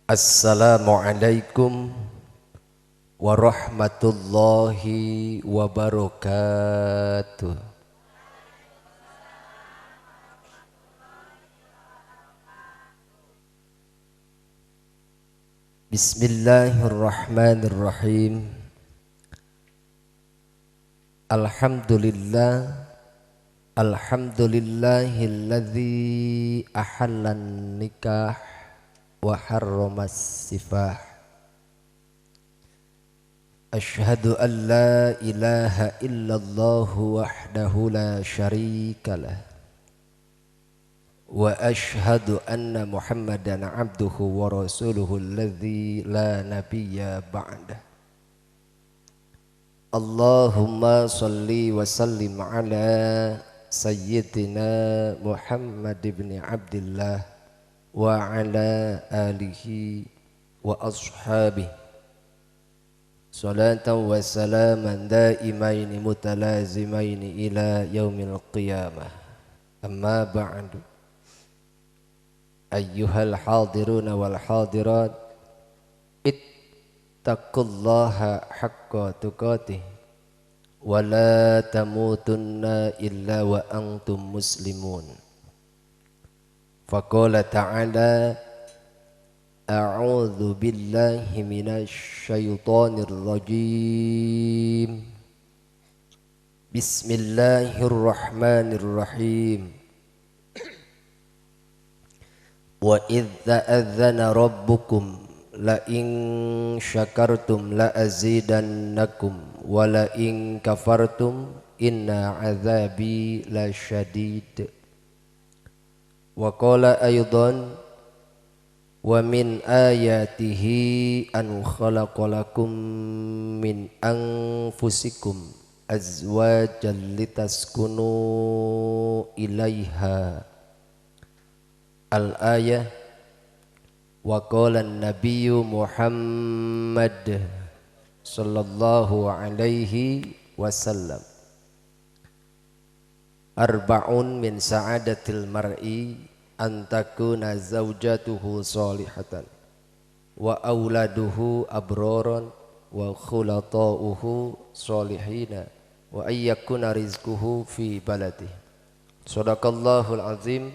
Assalamualaikum warahmatullahi wabarakatuh. Bismillahirrahmanirrahim. Alhamdulillah, alhamdulillahilladzi ahallan nikah wa harramas sifah. Ashhadu an la ilaha illallah wahdahu la syarika lah wa ashhadu anna Muhammadan abduhu wa rasuluhu alladzi la nabiyya ba'dah. Allahumma salli wa sallim ala sayyidina Muhammad ibn Abdillah wa ala alihi wa ashabihi salatan wa salaman daimaini mutalazimaini ila yaumil qiyamah. Amma ba'du. Ayyuhal hadiruna wal hadirat, ittaqullaha haqqa tuqatih wa la tamutunna illa wa antum muslimun. Faqala ta'ala, a'udzu billahi minasy syaithanir rajim. Bismillahirrahmanirrahim. Wa idz ta'adzana rabbukum la in syakartum la azidannakum wa la in kafartum inna 'adzabi lasyadid. Wa qala aidan, wa min ayatihi an khalaqalakum min anfusikum azwajan litaskunu ilaiha. Al-ayah. Wa qala an-nabiyyu Muhammad sallallahu alaihi wasallam, arba'un min sa'adatil mar'i an takuna zawjatuhu salihatan wa auladuhu abroron wa khulata'uhu salihina wa ayyakuna rizquhu fi baladihi. Sadaqallahul azim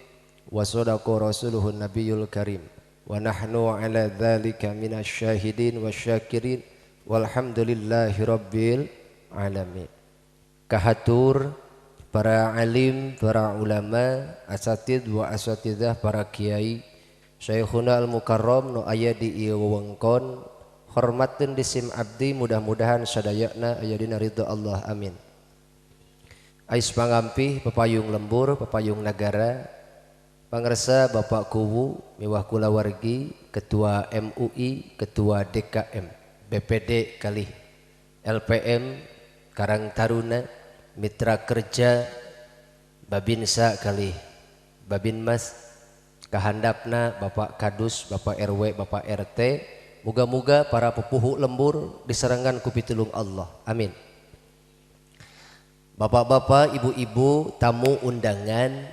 wa sadaqa rasuluhun nabiyul karim wa nahnu ala dzalika minasyahidin wasyakirin walhamdulillahi rabbil alamin. Kahatur para alim, para ulama, asatid wa asatidah, para kiai, Syekhuna al-Mukarram nu aya di ieu wewengkon, hormateun di sim abdi, mudah-mudahan sadayana aya dina ridho Allah, amin. Ais pangampih pepayung lembur, pepayung nagara, pangersa Bapak Kuwu miwah kulawargi, Ketua MUI, Ketua DKM, BPD kalih LPM, Karang Taruna, Mitra Kerja, Babinsa kalih Babinmas, kahandapna Bapak Kadus, Bapak RW, Bapak RT. Muga-muga para pepuhu lembur diserangkan ku pitulung Allah, amin. Bapak-bapak, ibu-ibu, tamu undangan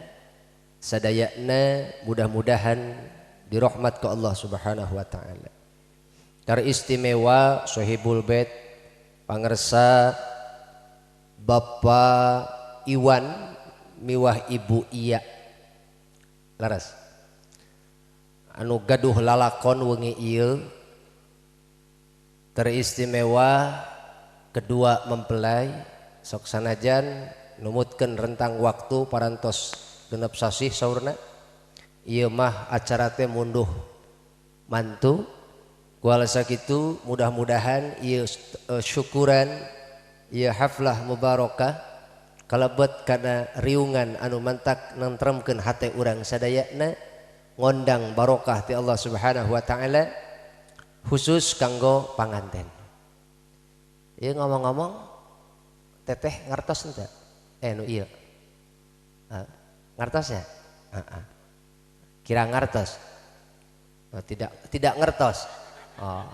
sadayana mudah-mudahan dirahmat ke Allah Subhanahu wa taala. Teristimewa Sohibul Bait pangersa Bapak Iwan miwah Ibu Iya laras anu gaduh lalakon wengi ieu. Teristimewa kedua mempelai sok sanajan numutkeun rentang waktu parantos genep sasih saurna ieu mah acara teh munduh mantu kualasa kitu. Mudah-mudahan ieu syukuran ieu haflah mubarakah kalebet kana riungan anu mantak nentremkeun hate urang sadayana, ngondang barokah ti Allah Subhanahu wa taala khusus kanggo panganten. Ieu ngomong-ngomong teteh ngartos henteu? Nu ieu. Ngartos ya? Kira ngartos? Oh, tidak ngertos. Oh.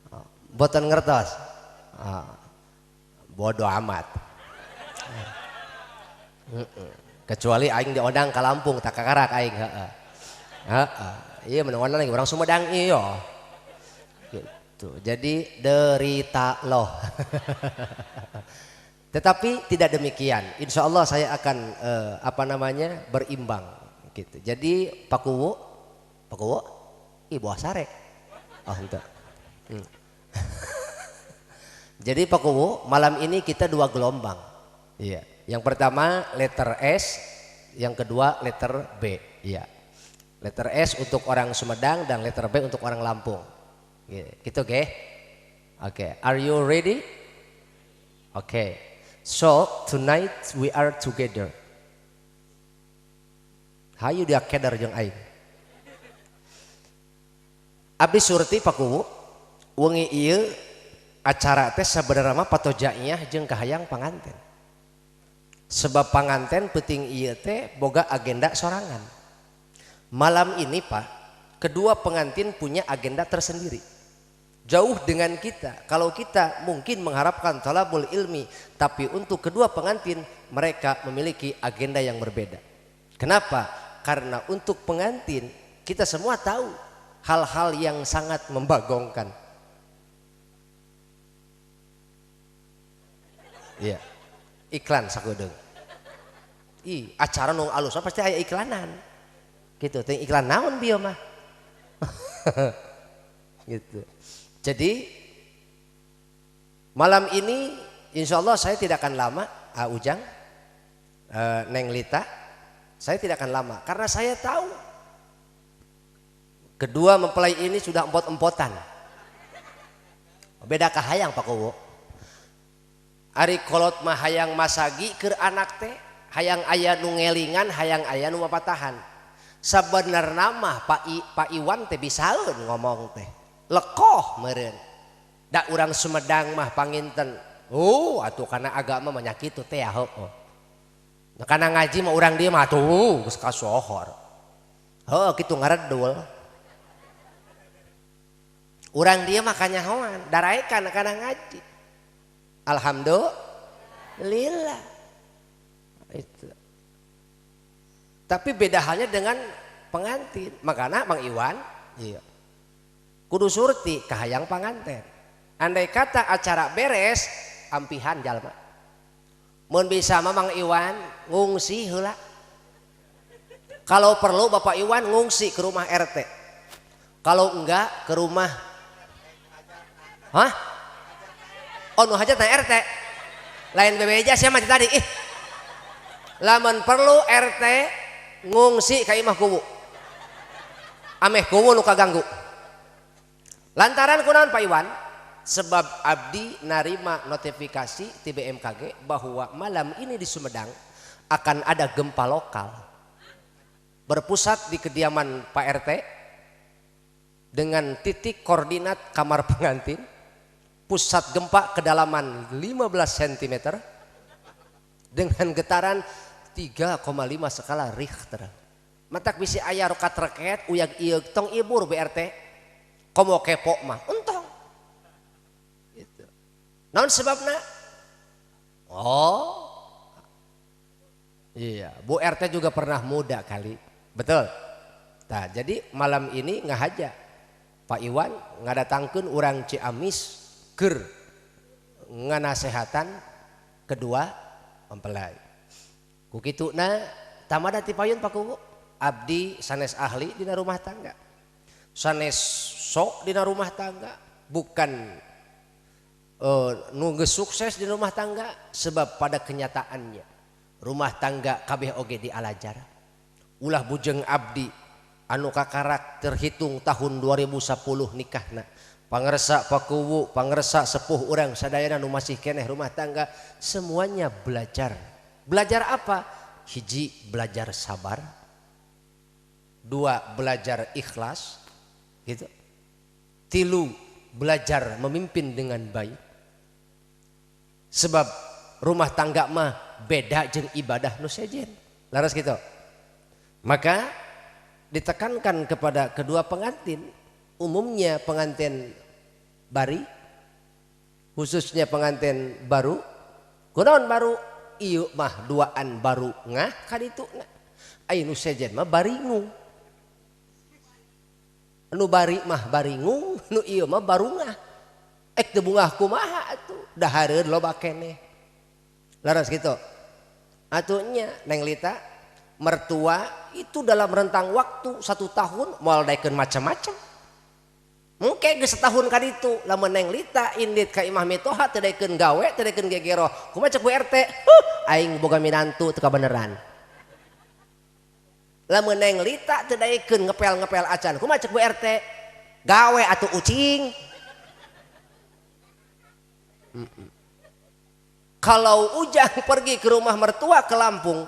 Oh, boten ngertos. Oh. Bodoh amat. Kecuali aing diondang ka Lampung tak kakarak aing, heeh. Heeh. Iya menungguan lagi orang Sumedang iya. Gitu. Jadi derita loh. Tetapi tidak demikian. Insya Allah saya akan berimbang gitu. Jadi Pak Kuwu, ih buah sare. Oh enggak. Jadi Pak Kuwu, malam ini kita dua gelombang. Iya. Yang pertama letter S, yang kedua letter B. Iya. Letter S untuk orang Sumedang dan letter B untuk orang Lampung. Gitu, oke? Oke, are you ready? Oke. Okay. So tonight we are together. Hayu dia keder jeung aing. Abdi surti Pak Kuwu, wengi ieu acara teh sabenerna mah patojaiyah jeung kahayang panganten. Sebab panganten peuting ieu teh boga agenda sorangan. Malam ini Pak, kedua pengantin punya agenda tersendiri. Jauh dengan kita. Kalau kita mungkin mengharapkan talabul ilmi, tapi untuk kedua pengantin mereka memiliki agenda yang berbeda. Kenapa? Karena untuk pengantin kita semua tahu hal-hal yang sangat membagongkan. Iya. Iklan sakudeung. Ih, acara nu alus pasti aya iklanan. Gitu, teh iklan naon bieu mah. Gitu. Jadi malam ini insya Allah saya tidak akan lama, Ujang, Neng Lita, saya tidak akan lama karena saya tahu kedua mempelai ini sudah empot-empotan. Beda kahayang Pak Kuwu. Ari kolot mah hayang masagi keur anak teh, hayang aya nu ngelingan, hayang aya nu mapatahan. Sabenerna mah Pak Iwan teh bisaeun ngomong teh. Lekoh meureun. Da urang Sumedang mah panginten. Oh, atuh kana agama mah nya kitu teh ya heueuh. Nah, kana ngaji mah urang dieu mah atuh geus kasohor. Heueuh kitu ngaredul. Urang dieu mah kanyahoan, daraekan kana ngaji. Alhamdulillah. Itu. Tapi beda halnya dengan pengantin. Makana Mang Iwan, iya. Kudu surti kahayang panganten. Andai kata acara beres, ampihan jalma. Mun bisa mah Mang Iwan ngungsi heula. Kalau perlu Bapak Iwan ngungsi ke rumah RT. Kalau enggak ke rumah. Hah? Oh nu hajat na RT. Lain BBJ sia mah tadi ih. Lamun perlu RT ngungsi ka imah kuwu. Ameh kuwu nu kaganggu. Lantaran kunaon Pak Iwan? Sebab abdi narima notifikasi ti BMKG bahwa malam ini di Sumedang akan ada gempa lokal berpusat di kediaman Pak RT dengan titik koordinat kamar pengantin, pusat gempa kedalaman 15 cm dengan getaran 3,5 skala Richter. Matak bisi aya rokat reket uyag ieu tong ibur BRT. Komo kepo mah entong. Gitu. Naon sebabna? Oh. Iya, Bu RT juga pernah muda kali. Betul. Nah, jadi malam ini ngahaja Pak Iwan ngadatangkeun urang Ciamis keur nganasehatan kedua mempelai. Ku kituna tamada ti payun Pak Kuwu, abdi sanes ahli dina rumah tangga. Sanes sok dina rumah tangga, bukan nu geus sukses di rumah tangga, sebab pada kenyataannya rumah tangga kabeh oge dialajar. Ulah bujeng abdi anu kakarak terhitung tahun 2010 nikahna. Pangersa Pak Kuwu, pangersa sepuh urang sadayana nu masih keneh rumah tangga, semuanya belajar. Belajar apa? Hiji, belajar sabar. Dua, belajar ikhlas. Gitu. Tilu, belajar memimpin dengan baik. Sebab rumah tangga mah beda jeung ibadah nu sejen. Laras gitu. Maka ditekankan kepada kedua pengantin, umumnya pengantin bari, khususnya pengantin baru, kunaon baru, ieu mah duaan baru ngah kadituna. Aya nu sejen mah baringung. Nu bari mah baringung, nu ieu mah barungah. Ek teu bungah kumaha atuh, dahareun loba keneh. Leres kitu. Atuh nya Neng Lita, mertua itu dalam rentang waktu 1 tahun moal daekeun macam-macam. Mungkin geus setahun ka ditu, lamun Neng Lita indit ka imah mitoha teu daekeun gawe, teu daekeun gegero. Kumaha cek Bu RT? Huh, aing boga minantu teu kabeneran. Lamun Neng Lita teu daekeun ngepel-ngepel acan, kumaha cek Bu RT? Gawe atuh ucing. Kalau Ujang pergi ke rumah mertua ke Lampung,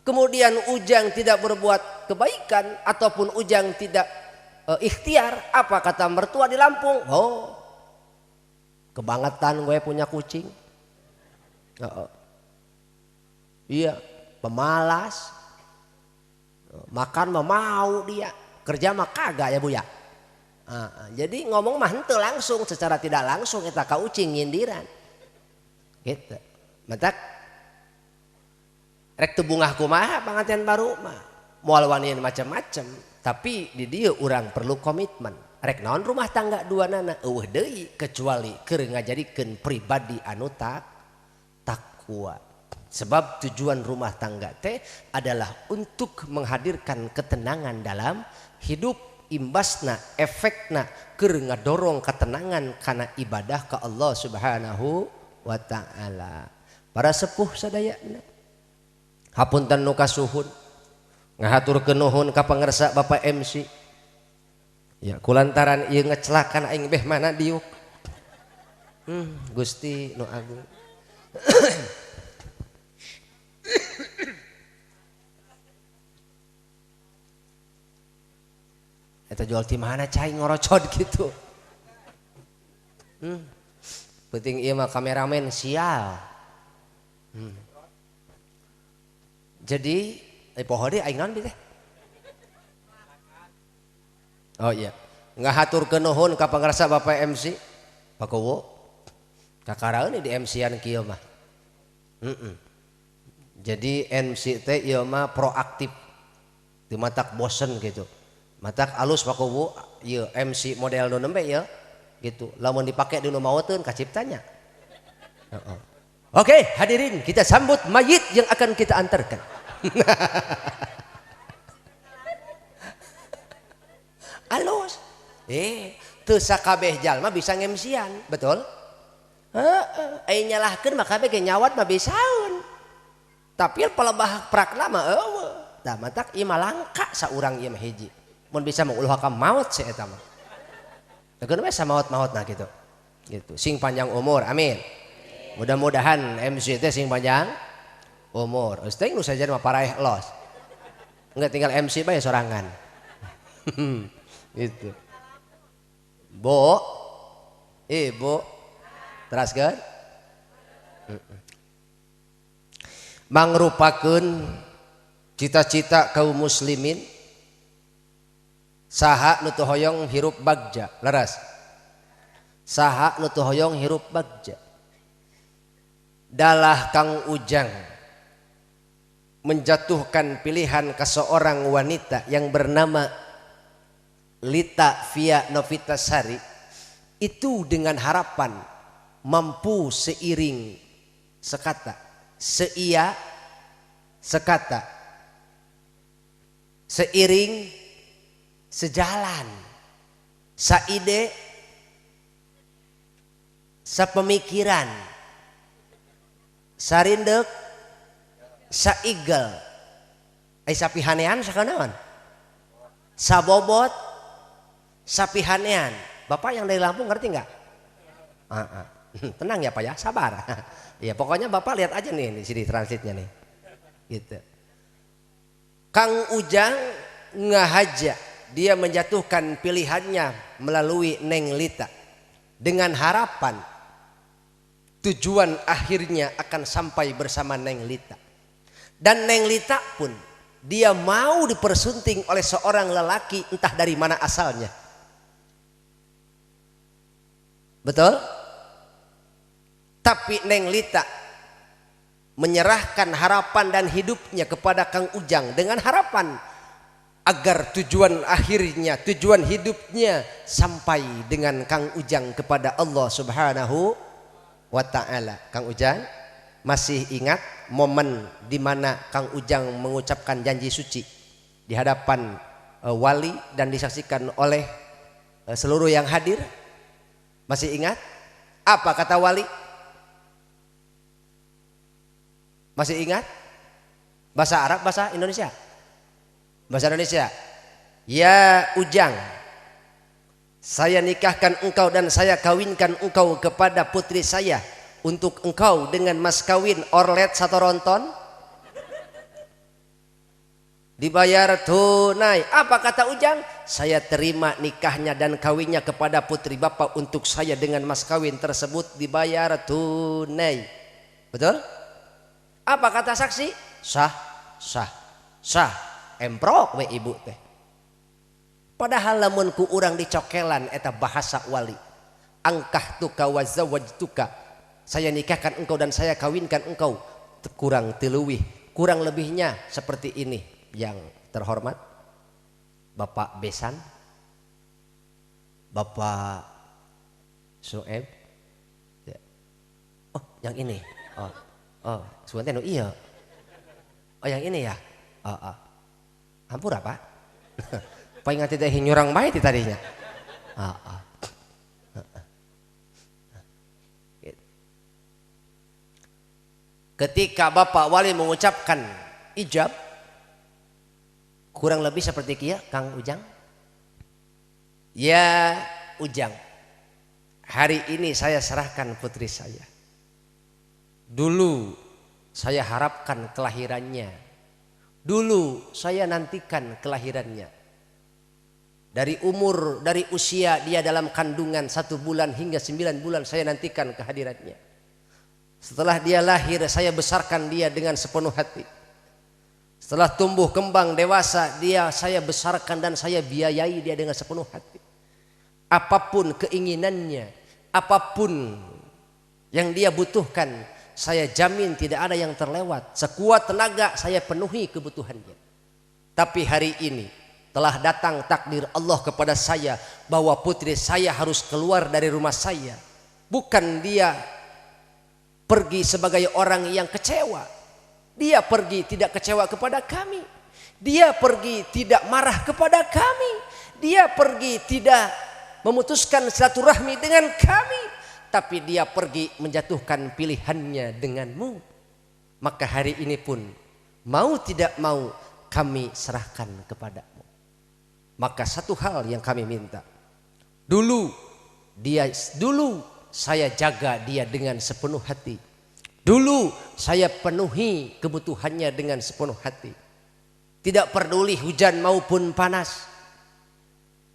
kemudian Ujang tidak berbuat kebaikan ataupun Ujang tidak ikhtiar, apa kata mertua di Lampung? Oh, kebangetan gue punya kucing. Oh, oh. Iya, pemalas. Makan mah mau dia, kerja mah kagak ya Bu ya. Jadi ngomong mah henteu langsung, secara tidak langsung eta ka ucing nyindiran. Gitu. Matak rek teu bungah kumaha panganten baru mah. Moal wanian macam-macam, tapi di dieu urang perlu komitmen. Rek naon rumah tangga dua nana eueuh deui kecuali keur ngajadikeun pribadi anu takwa. Sebab tujuan rumah tangga teh adalah untuk menghadirkan ketenangan dalam hidup, imbasna, efekna keur ngadorong ketenangan kana ibadah ka Allah Subhanahu wa ta'ala. Para sepuh sadayana, hapunten nu kasuhun, ngahaturkeun nuhun ka pangersa Bapak MC. Ya kulantaran ieu ngecelakan aing beh mana diuk. Gusti nu agung. Eta jual ti mana cai ngorocod gitu. Penting ieu mah kameramen sial. Jadi poho deui aing naon teh? Oh iya, ngahaturkeun nuhun ka pangarsa Bapak MC. Pak Kowo. Kakaraeun di MC-an kieu mah. Jadi MC teh ieu mah proaktif. Teu matak bosen gitu. Matak alus Pak Kowo ieu MC model nu nembe ieu gitu. Lamun dipake di nu maoteun kaciptanya. Heeh. Oke, hadirin, kita sambut mayit yang akan kita antarkan. Alus. Teu sakabeh jalma bisa ngemsian, betul? Heeh, aya nyalahkeun mah kabeh ge nyawat mah bisaeun. Tapi pelebah prakna mah eueuh. Tah matak ieu mah langka saurang ieu mah hiji. Mun bisa mah ulah ka maot si eta mah. Teu we samaot-maotna kitu. Gitu. Sing panjang umur, amin. Mudah-mudahan MC teh sing panjang umur. Geus teh nu saja mah paraeh los. Enggak tinggal MC bae sorangan. Gitu. Bu, Ibu, teraskeun. Mangrupakeun cita-cita kaum muslimin saha nu teu hoyong hirup bagja, leres. Saha nu teu hoyong hirup bagja. Dalah Kang Ujang menjatuhkan pilihan ke seorang wanita yang bernama Lita Via Novita Sari itu dengan harapan mampu seiring sekata, seia sekata, seiring sejalan, saide sepemikiran, sarindek saigel, ai sapihanean sakanaon, sabobot sapihanean. Bapak yang dari Lampung ngerti nggak? Tenang ya Pak ya, sabar. Ya pokoknya Bapak lihat aja nih di sini transitnya nih. Gitu. Kang Ujang ngahaja, dia menjatuhkan pilihannya melalui Neng Lita dengan harapan tujuan akhirnya akan sampai bersama Neng Lita. Dan Neng Lita pun dia mau dipersunting oleh seorang lelaki entah dari mana asalnya. Betul? Tapi Neng Lita menyerahkan harapan dan hidupnya kepada Kang Ujang dengan harapan Agar tujuan akhirnya, tujuan hidupnya sampai dengan Kang Ujang kepada Allah Subhanahu wa Ta'ala. Kang Ujang masih ingat momen di mana Kang Ujang mengucapkan janji suci di hadapan wali dan disaksikan oleh seluruh yang hadir? Masih ingat? Apa kata wali? Masih ingat? Bahasa Arab, bahasa Indonesia? Bahasa Indonesia. Ya Ujang, saya nikahkan engkau dan saya kawinkan engkau kepada putri saya. Untuk engkau dengan mas kawin orlet satu ronton dibayar tunai. Apa kata Ujang? Saya terima nikahnya dan kawinnya kepada putri bapak untuk saya dengan mas kawin tersebut dibayar tunai. Betul? Apa kata saksi? Sah, sah, sah. Emprok we ibu teh. Padahal lamun ku urang dicokelan eta bahasa wali. Angkah tuka wa zawajtuka. Saya nikahkan engkau dan saya kawinkan engkau. Kurang teluwih, kurang lebihnya seperti ini. Yang terhormat Bapak Besan, Bapak Sueb. Oh, yang ini. Oh, oh, suan teh nu ieu. Oh, yang ini ya. Oh, oh. Ampura Pak. Paling teh nyurang bae ti tadinya. Oh, oh. Ketika Bapak wali mengucapkan ijab, kurang lebih seperti kia Kang Ujang. Ya Ujang, hari ini saya serahkan putri saya. Dulu saya harapkan kelahirannya. Dulu saya nantikan kelahirannya. Dari umur, dari usia dia dalam kandungan 1 bulan hingga 9 bulan saya nantikan kehadirannya. Setelah dia lahir saya besarkan dia dengan sepenuh hati. Setelah tumbuh kembang dewasa dia saya besarkan dan saya biayai dia dengan sepenuh hati. Apapun keinginannya, apapun yang dia butuhkan, saya jamin tidak ada yang terlewat. Sekuat tenaga saya penuhi kebutuhannya. Tapi hari ini telah datang takdir Allah kepada saya bahwa putri saya harus keluar dari rumah saya. Bukan dia pergi sebagai orang yang kecewa. Dia pergi tidak kecewa kepada kami. Dia pergi tidak marah kepada kami. Dia pergi tidak memutuskan silaturahmi dengan kami. Tapi dia pergi menjatuhkan pilihannya denganmu. Maka hari ini pun mau tidak mau kami serahkan kepadamu. Maka satu hal yang kami minta. Dulu saya jaga dia dengan sepenuh hati. Dulu saya penuhi kebutuhannya dengan sepenuh hati. Tidak peduli hujan maupun panas.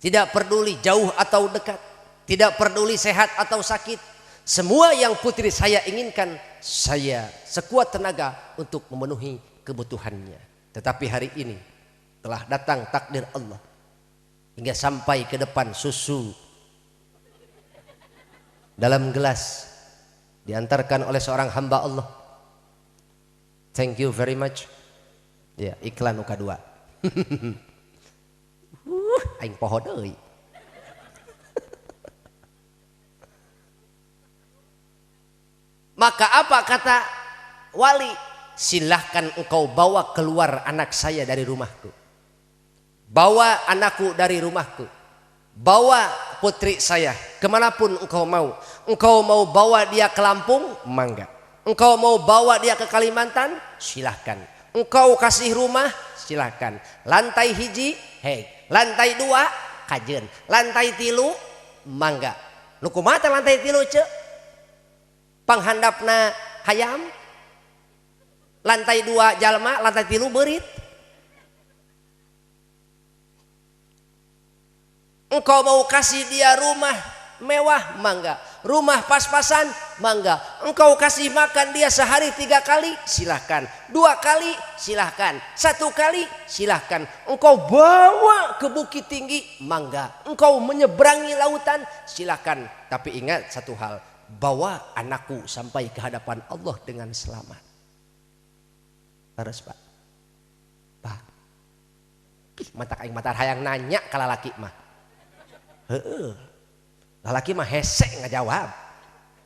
Tidak peduli jauh atau dekat. Tidak peduli sehat atau sakit. Semua yang putri saya inginkan, saya sekuat tenaga untuk memenuhi kebutuhannya. Tetapi hari ini telah datang takdir Allah. Hingga sampai ke depan susu dalam gelas diantarkan oleh seorang hamba Allah. Thank you very much. Ya, iklan UK 2. Aing poho deui. Maka apa kata wali? Silahkan engkau bawa keluar anak saya dari rumahku. Bawa anakku dari rumahku. Bawa putri saya kemanapun engkau mau. Engkau mau bawa dia ke Lampung, mangga. Engkau mau bawa dia ke Kalimantan, silahkan. Engkau kasih rumah, silahkan. Lantai hiji, hei. Lantai 2, kajen. Lantai 3, mangga. Nu kumaha lantai 3 cek? Panghandapna hayam. Lantai 2 jalma, lantai 3 beurit. Engkau mau kasih dia rumah mewah, mangga. Rumah pas-pasan, mangga. Engkau kasih makan dia sehari 3 kali, silahkan. 2 kali, silahkan. 1 kali, silahkan. Engkau bawa ke bukit tinggi, mangga. Engkau menyeberangi lautan, silahkan. Tapi ingat satu hal, bawa anakku sampai ke hadapan Allah dengan selamat. Terus Pak, Pak, Ih, matak aing matar hayang nanya ka lalaki mah. Heeh. Lalaki mah hese ngajawab.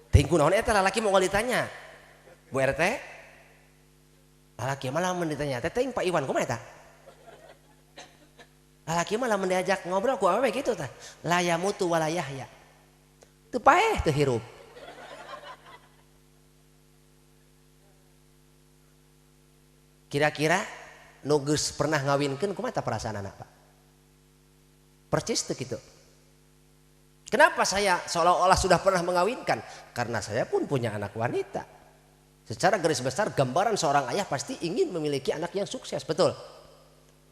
Teuing kunaon eta lalaki moal ditanya. Bu RT? Lalaki mah lamun ditanya teh teuing Pak Iwan kumaha eta? Lalaki mah lamun diajak ngobrol ku awewe kitu tah. La yamutu wala yahya. Teu paeh teu hirup. Kira-kira nu geus pernah ngawinkeun kumaha tah perasaanana, Pak? Percis teu kitu. Kenapa saya seolah-olah sudah pernah mengawinkan? Karena saya pun punya anak wanita. Secara garis besar gambaran seorang ayah pasti ingin memiliki anak yang sukses, betul?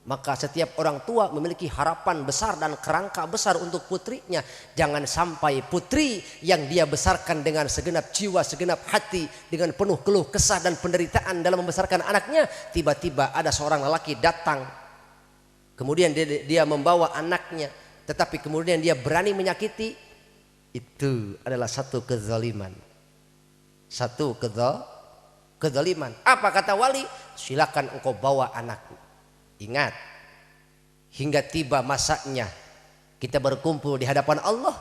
Maka setiap orang tua memiliki harapan besar dan kerangka besar untuk putrinya. Jangan sampai putri yang dia besarkan dengan segenap jiwa, segenap hati, dengan penuh keluh kesah dan penderitaan dalam membesarkan anaknya, tiba-tiba ada seorang lelaki datang. Kemudian dia membawa anaknya, tetapi kemudian dia berani menyakiti. Itu adalah satu kezaliman. Satu kezaliman. Apa kata wali? Silakan engkau bawa anakku. Ingat, hingga tiba masanya kita berkumpul di hadapan Allah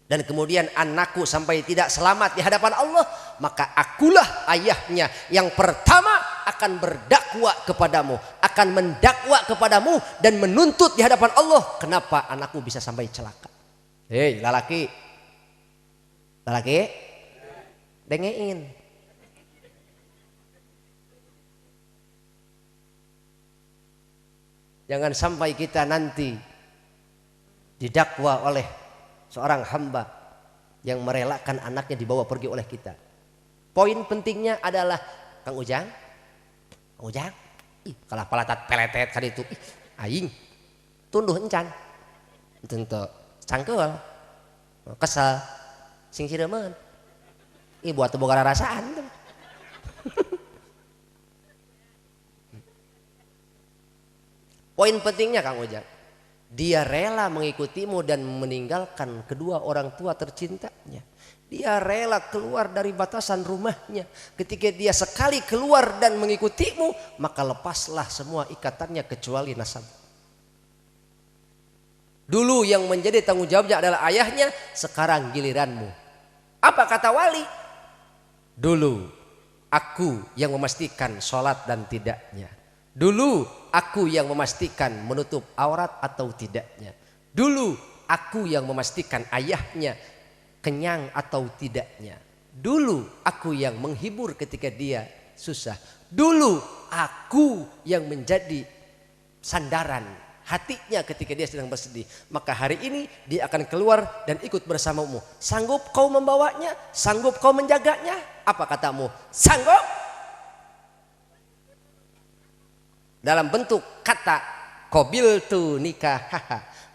dan kemudian anakku sampai tidak selamat di hadapan Allah, maka akulah ayahnya yang pertama akan berdakwa kepadamu, akan mendakwa kepadamu dan menuntut di hadapan Allah, kenapa anakku bisa sampai celaka. Hei lalaki, lalaki, dengein. Jangan sampai kita nanti didakwa oleh seorang hamba yang merelakan anaknya dibawa pergi oleh kita. Poin pentingnya adalah Kang Ujang, Kang Ujang, ih kalah palatat peletet kali itu, ih aing tunduh encan, tentu cangkel, kesel, sing siremeun, ih buat boga rasaan. Poin pentingnya Kang Ujang, dia rela mengikutimu dan meninggalkan kedua orang tua tercintanya. Dia rela keluar dari batasan rumahnya. Ketika dia sekali keluar dan mengikutimu, maka lepaslah semua ikatannya kecuali nasab. Dulu yang menjadi tanggung jawabnya adalah ayahnya, sekarang giliranmu. Apa kata wali? Dulu aku yang memastikan sholat dan tidaknya. Dulu aku yang memastikan menutup aurat atau tidaknya. Dulu aku yang memastikan ayahnya kenyang atau tidaknya. Dulu aku yang menghibur ketika dia susah. Dulu aku yang menjadi sandaran hatinya ketika dia sedang bersedih. Maka hari ini dia akan keluar dan ikut bersamamu. Sanggup kau membawanya? Sanggup kau menjaganya? Apa katamu? Sanggup? Dalam bentuk kata qabiltu nikah,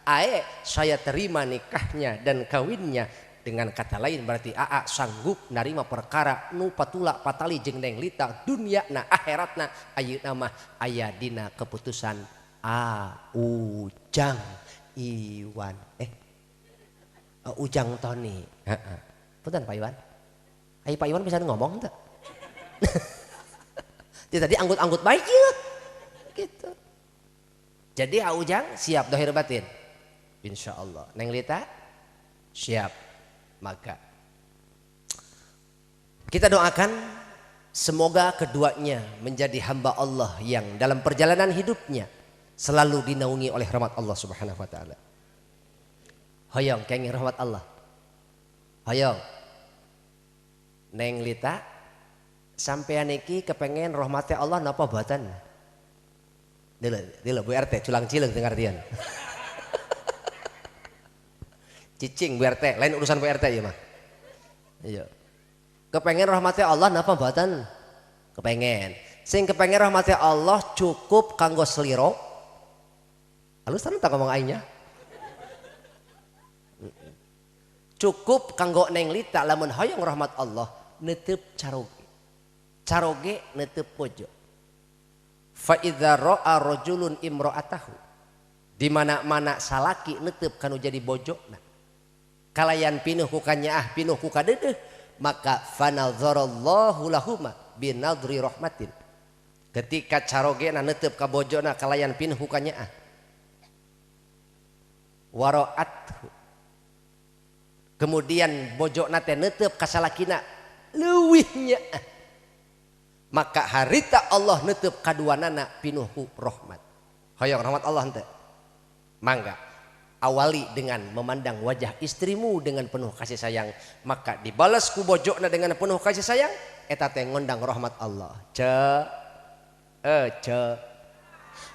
ae saya terima nikahnya dan kawinnya. Dengan kata lain berarti aa sanggup narima perkara nu patula patali jeung Neng Lita dunia na akhiratna ayeuna mah aya dina keputusan A Ujang Iwan Ujang Tony. Heeh. Punten Pak Iwan. Ayo Pak Iwan bisa ngomong teu? Dia tadi anggut-anggut baik ya. Gitu. Jadi Ujang siap dohir batin. Insya Allah. Neng Lita siap. Maka kita doakan semoga keduanya menjadi hamba Allah yang dalam perjalanan hidupnya selalu dinaungi oleh rahmat Allah Subhanahu wa taala. Hoyong kenging rahmat Allah. Hoyong. Neng Lita sampean iki kepengen rahmatnya Allah napa boten? Dile Bu RT culang cileung teu ngartian. Cicing Bu RT, lain urusan Bu RT ieu mah. Iya. Kepengen rahmatnya Allah napa mboten? Kepengen. Sing kepengen rahmatnya Allah cukup kanggo seliro. Halus tak ngomong aingnya. Cukup kanggo Neng Lita lamun hoyong rahmat Allah netep caroge. Caroge netep pojo. Fa idza ra'a rajulun imra'atahu. Di mana-mana salaki netep kanu jadi bojona. Kalayan pinuh ku kanyaah pinuh ku kadeudeuh, maka fanadzarallahu lahuma binadri rahmatin. Ketika carogena neuteup ka bojona kalayan pinuh ku kanyaah. Waro'athu. Kemudian bojona teh neuteup ka salakina leuwih nyaah. Maka harita Allah neuteup kaduanana pinuh ku rahmat. Hoyong rahmat Allah henteu? Mangga. Awali dengan memandang wajah istrimu dengan penuh kasih sayang, maka dibalas ku bojona dengan penuh kasih sayang, eta teh ngondang rahmat Allah. Ce ce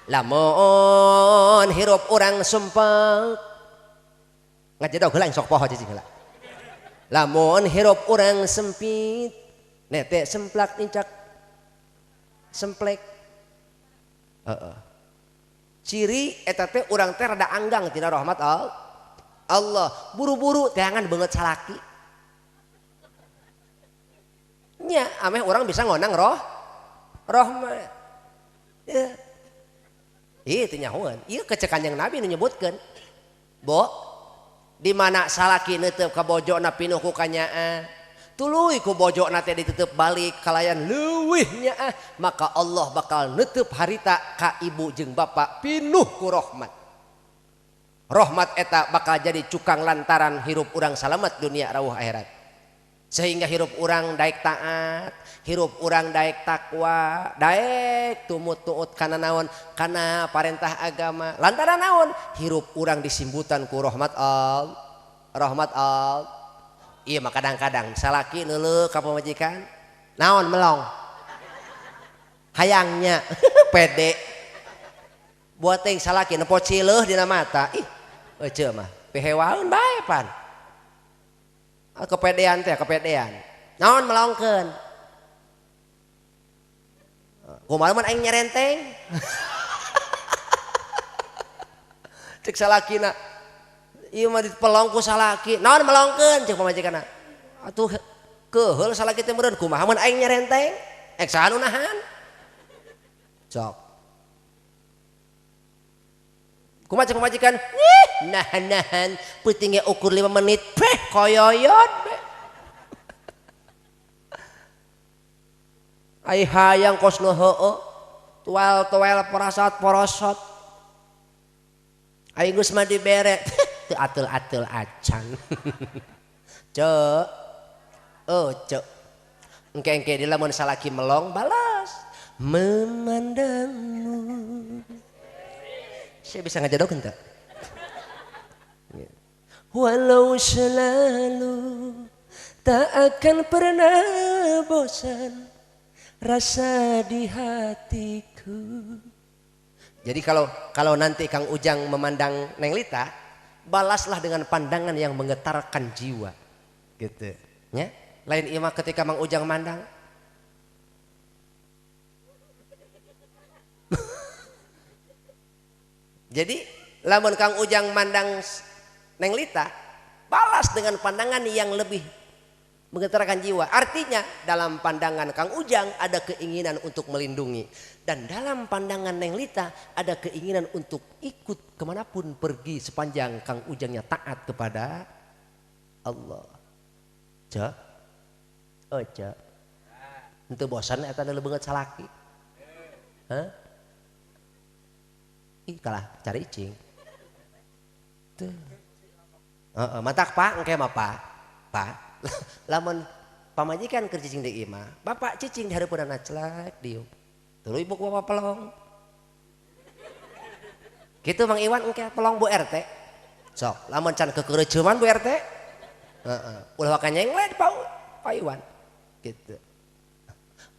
lamun hirup urang sumpek ngajedog heula sok poho cicing heula. Lamun hirup urang sempit nete semplak nincak semplek. Heeh. Ciri eta teh urang teh rada anggang tina rahmat Allah. Buru-buru teangan beungeut salaki. Nya ameh urang bisa ngonang rahmat. Ya. Ieu teh nyahoeun. Ieu kecek Kanjeng Nabi nu nyebutkeun. Bo, di mana salaki neuteup ka bojona pinuh ku kanyaah. Tuluy ku bojona teh ditutup balik kalayan leuwih nyaah, maka Allah bakal neutup harita ka ibu jeung bapak pinuh ku rahmat. Rahmat eta bakal jadi cukang lantaran hirup urang salamet dunia rawuh akhirat. Sehingga hirup urang daek taat, hirup urang daek takwa, daek tumut tuut kana naon? Kana parentah agama. Lantaran naon? Hirup urang disimbutan ku rahmat Allah. Rahmat Allah. Iya mah kadang-kadang salaki neuleuh ka pamajikan naon melong hayangnya pede buat ting salaki nepo cileuh dina mata ih ece mah pihewaeun bae pan kepedean teh kepedean naon melongkeun kumaha mun aing nyerenteng cek salakina ieu mah dipelong ku salaki naon melongkeun cek pamajikanna atuh keuheul salaki teh meureun kumaha mun aing nyerenteng ek saha nu nahan sok kumaha cek pamajikan ih nahan-nahan peuting ge ukur 5 menit peh koyoyot be ai hayang kos nu heueuh tuel-tuel porasat-porosot ai geus mah dibere teu ateul-ateul acan. Cek. Oh, cek. Engke-engke di lamun salaki melong balas memandangmu. Saya bisa ngajodohkeun teu? Walau selalu tak akan pernah bosan rasa di hatiku. Jadi kalau nanti Kang Ujang memandang Neng Lita, balaslah dengan pandangan yang menggetarkan jiwa, gitu. Ya, lain ima ketika Mang Ujang mandang. Jadi, lamun Kang Ujang mandang Neng Lita, balas dengan pandangan yang lebih menggetarkan jiwa. Artinya dalam pandangan Kang Ujang ada keinginan untuk melindungi. Dan dalam pandangan Neng Lita ada keinginan untuk ikut kemanapun pergi sepanjang Kang Ujangnya taat kepada Allah. Cek, oh cek, itu bosan eta nu beungeut salaki. Hah? Ih kalah cari cing. Tuh. Heeh, matak Pak engke mah Pak. Pak. Lamun pamajikan keur cicing di imah, bapak cicing di hareupeunana celak dieu. Tuluy ibu ku bapak pelong. Gitu Mang Iwan engke pelong Bu RT. Sok, lamun can kekeureuceuman Bu RT. Heeh, ulah waka nyenglet Pak Iwan. Gitu.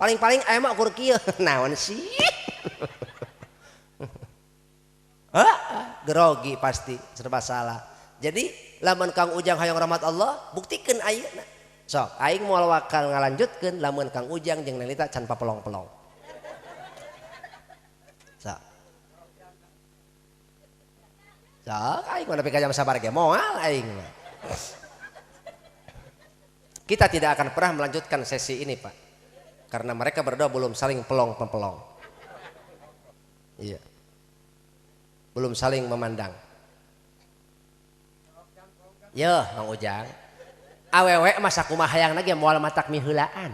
Paling-paling aya mah ukur kieu. Naon sih? Heeh, grogi pasti serba salah. Jadi lamun Kang Ujang hayang rahmat Allah, buktikeun ayeuna. Sok, aing moal wakal ngalanjutkeun lamun Kang Ujang jeung Neng Lita can papelong-pelong. Sok. Sok, aing mah nepi ka jam sabar ge moal aing mah. Kita tidak akan pernah melanjutkan sesi ini, Pak. Karena mereka berdua belum saling pelong-pempelong. Iya. Belum saling memandang. Yeuh, Mang Ujang. Awewe masa kumaha hayangna ge moal matak miheulaan.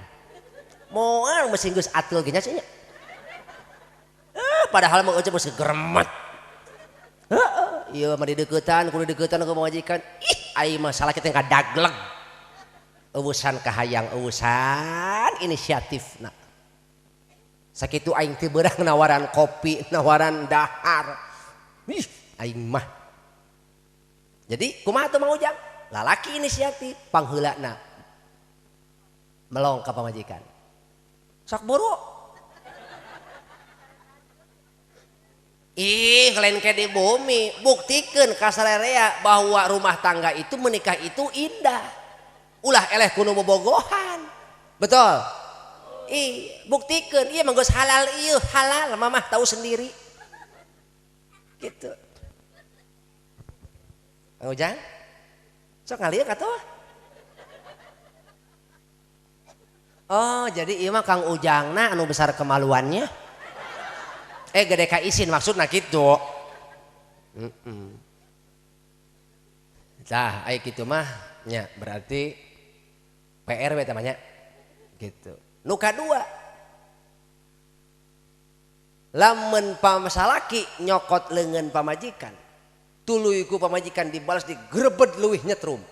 Moal meusi geus ateul ge nya cenah. Padahal mah eueuh geus geremet. Heeh, ieu mah dideuketan, kudu dideuketan ku pamajikan. Ih, aing mah salaki teh kadagleg. Eueusan kahayang, eueusan inisiatifna. Sakitu aing teu beurang nawaran kopi, nawaran dahar. Ih, aing mah. Jadi kumaha tuh Mang Ujang? Lalaki inisiatif, pangheulana melong ka pamajikan. Sok buru. Ih, lain ke di bumi, buktikeun ka sarerea bahwa rumah tangga itu menikah itu indah. Ulah eleh kudu bobogohan. Betul? Ih, buktikeun ieu mah geus halal ieu, halal mamah tahu sendiri. Gitu. Mang Ujang? Sok ngalieu atuh. Oh, jadi ieu mah Kang Ujangna anu besar kemaluannya. Gede ka isin maksudna kitu. Tah, aya kitu mah nya berarti PR we teh mah nya. Gitu. Nu kadua. Lamun salaki nyokot leungeun pamajikan, tuluy ku pamajikan dibalas digrebed leuwih nyetrum.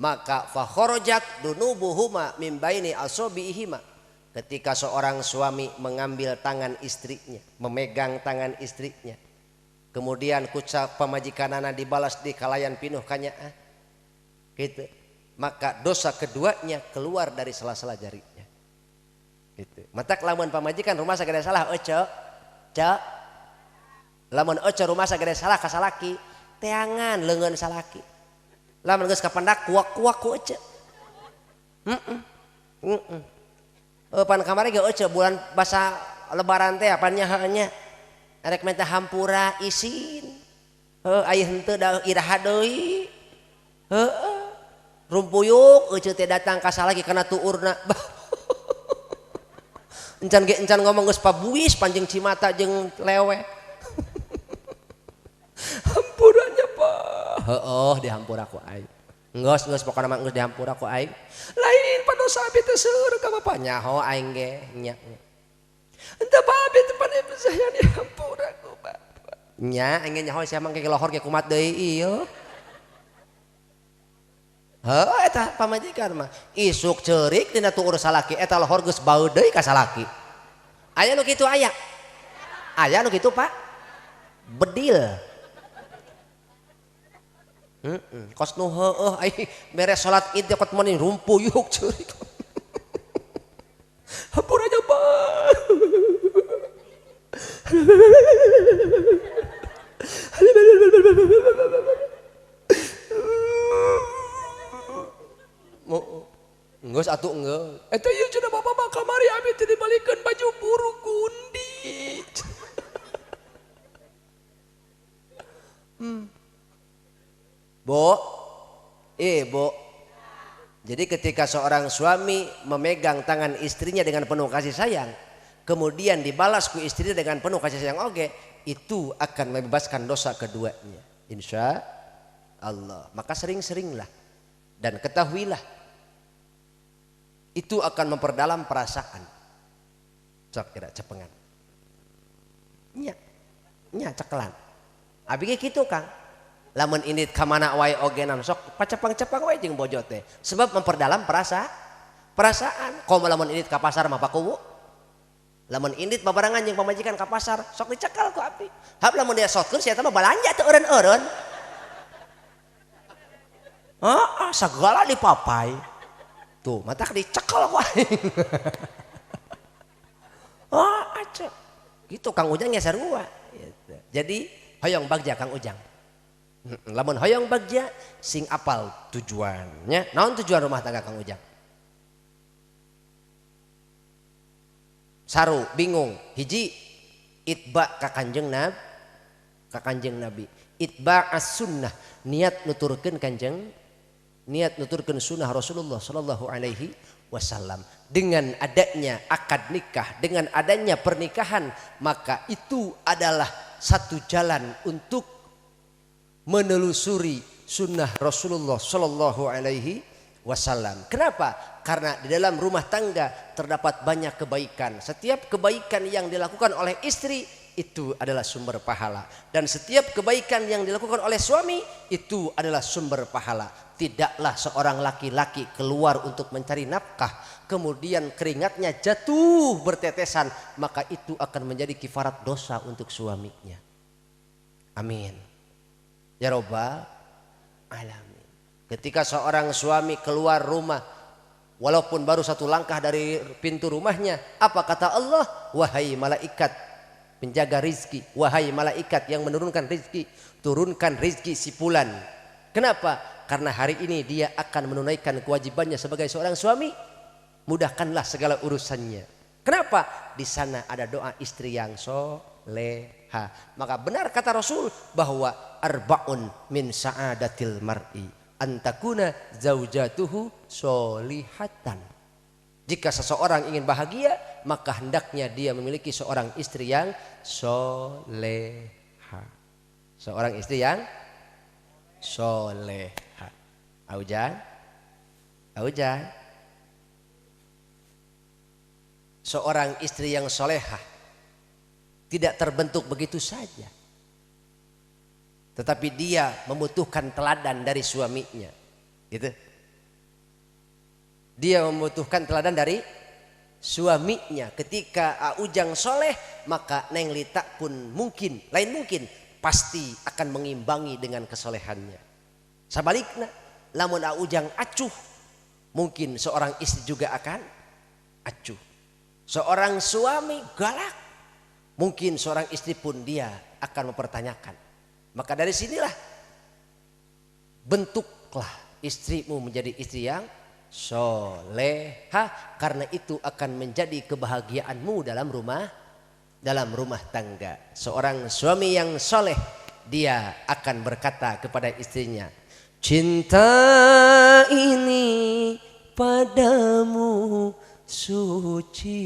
Maka fakharajat dunubuhuma mim baini asabiihima. Ketika seorang suami mengambil tangan istrinya, memegang tangan istrinya, kemudian kuca pamajikanana dibalas di kalayan pinuh kanyaah, gitu. Maka dosa keduanya keluar dari sela-sela jarinya. Gitu. Matak lamun pamajikan rumah sagede salah ece, cek. Lamun ece rumah sagede salah ka salaki, teangan leungeun salaki. Lamun geus kapendak kuak-kuak ku ece. Pan kamari ge ece bulan basa lebaran teh apan nya heuh nya. Arek minta hampura isin. Heuh aya henteu da iraha deui. Heuh. Rumpuyuk ece teh datang ka salaki kana tuurna. Encan ge encan ngomong geus pabuis panjang cimata jeung lewe. Hampurannya Pak. Heueuh dihampura ku aing. Geus geus pokona mah geus dihampura ku aing. Lain padosa abi teh seueur ka bapa nyaho aing ge nya. Henteu Pak abi teh pan saya dihampura ku bapa. Nya aing ge nyaho sia mah ge lohor ge kumat deui ieu. Heuh eta pamajikan mah isuk ceurik dina tuur salaki eta lohor geus bau deui ka salaki. Aya nu kitu aya. Aya nu kitu Pak. Bedil. Kos nu heueuh ai beres salat Id kot meni rumpuyuk ceurik. Hampura nya Pak. Geus atuh geus. Eta ieu cenah bapak mah kamari abi teh dibalikeun baju buru gundi. Bo, Bo. Jadi ketika seorang suami memegang tangan istrinya dengan penuh kasih sayang, kemudian dibalas ku istrinya dengan penuh kasih sayang oge, itu akan membebaskan dosa keduanya. Insya Allah. Maka sering-seringlah dan ketahuilah, itu akan memperdalam perasaan. Sok kira cepengan. Nya, nya cekelan. Abi ge kitu Kang. Lamun indit ka mana wae oge nam sok pacepang-cepang wae jeung bojo teh. Sebab memperdalam perasaan. Komo lamun indit ka pasar mah pakuwu. Lamun indit babarengan jeung pamajikan ka pasar sok dicekal ku abdi. Hap lamun dia sotkeun sia mah balanja teu eureun-eureun. Heeh, segala dipapai. Tuh, matak dicekal ku aing. Oh, aca. Gitu Kang Ujang nya sarua. Gitu. Jadi hoyong bagja Kang Ujang. Lamun hoyong bagja sing apal tujuannya. Naon tujuan rumah tangga Kang Ujang? Saru, bingung. Hiji itba ka Kanjeng Nabi, ka Kanjeng Nabi. Itba as-sunnah, niat nuturkeun Kanjeng, niat nuturkeun sunnah Rasulullah sallallahu alaihi wasallam. Dengan adanya akad nikah, dengan adanya pernikahan, maka itu adalah satu jalan untuk menelusuri sunnah Rasulullah sallallahu alaihi wasallam. Kenapa? Karena di dalam rumah tangga terdapat banyak kebaikan. Setiap kebaikan yang dilakukan oleh istri itu adalah sumber pahala, dan setiap kebaikan yang dilakukan oleh suami itu adalah sumber pahala. Tidaklah seorang laki-laki keluar untuk mencari nafkah kemudian keringatnya jatuh bertetesan, maka itu akan menjadi kifarat dosa untuk suaminya. Amin ya robbal alamin. Ketika seorang suami keluar rumah, walaupun baru satu langkah dari pintu rumahnya, apa kata Allah? Wahai malaikat penjaga rizki, wahai malaikat yang menurunkan rizki, turunkan rizki si fulan. Kenapa? Karena hari ini dia akan menunaikan kewajibannya sebagai seorang suami. Mudahkanlah segala urusannya. Kenapa? Di sana ada doa istri yang soleha. Maka benar kata Rasul bahwa arbaun min sa'adatil mar'i antakuna zaujatuhu solihatan. Jika seseorang ingin bahagia, maka hendaknya dia memiliki seorang istri yang soleha. Seorang istri yang soleha. Aujan, aujan. Seorang istri yang soleha tidak terbentuk begitu saja, tetapi dia membutuhkan teladan dari suaminya, gitu. Dia membutuhkan teladan dari suaminya. Ketika Ujang soleh, maka Neng Lita pun mungkin, lain mungkin, pasti akan mengimbangi dengan kesolehannya. Sebaliknya, lamun Ujang acuh, mungkin seorang istri juga akan acuh. Seorang suami galak, mungkin seorang istri pun dia akan mempertanyakan. Maka dari sinilah bentuklah istrimu menjadi istri yang soleha, karena itu akan menjadi kebahagiaanmu dalam rumah tangga. Seorang suami yang soleh, dia akan berkata kepada istrinya, cinta ini padamu suci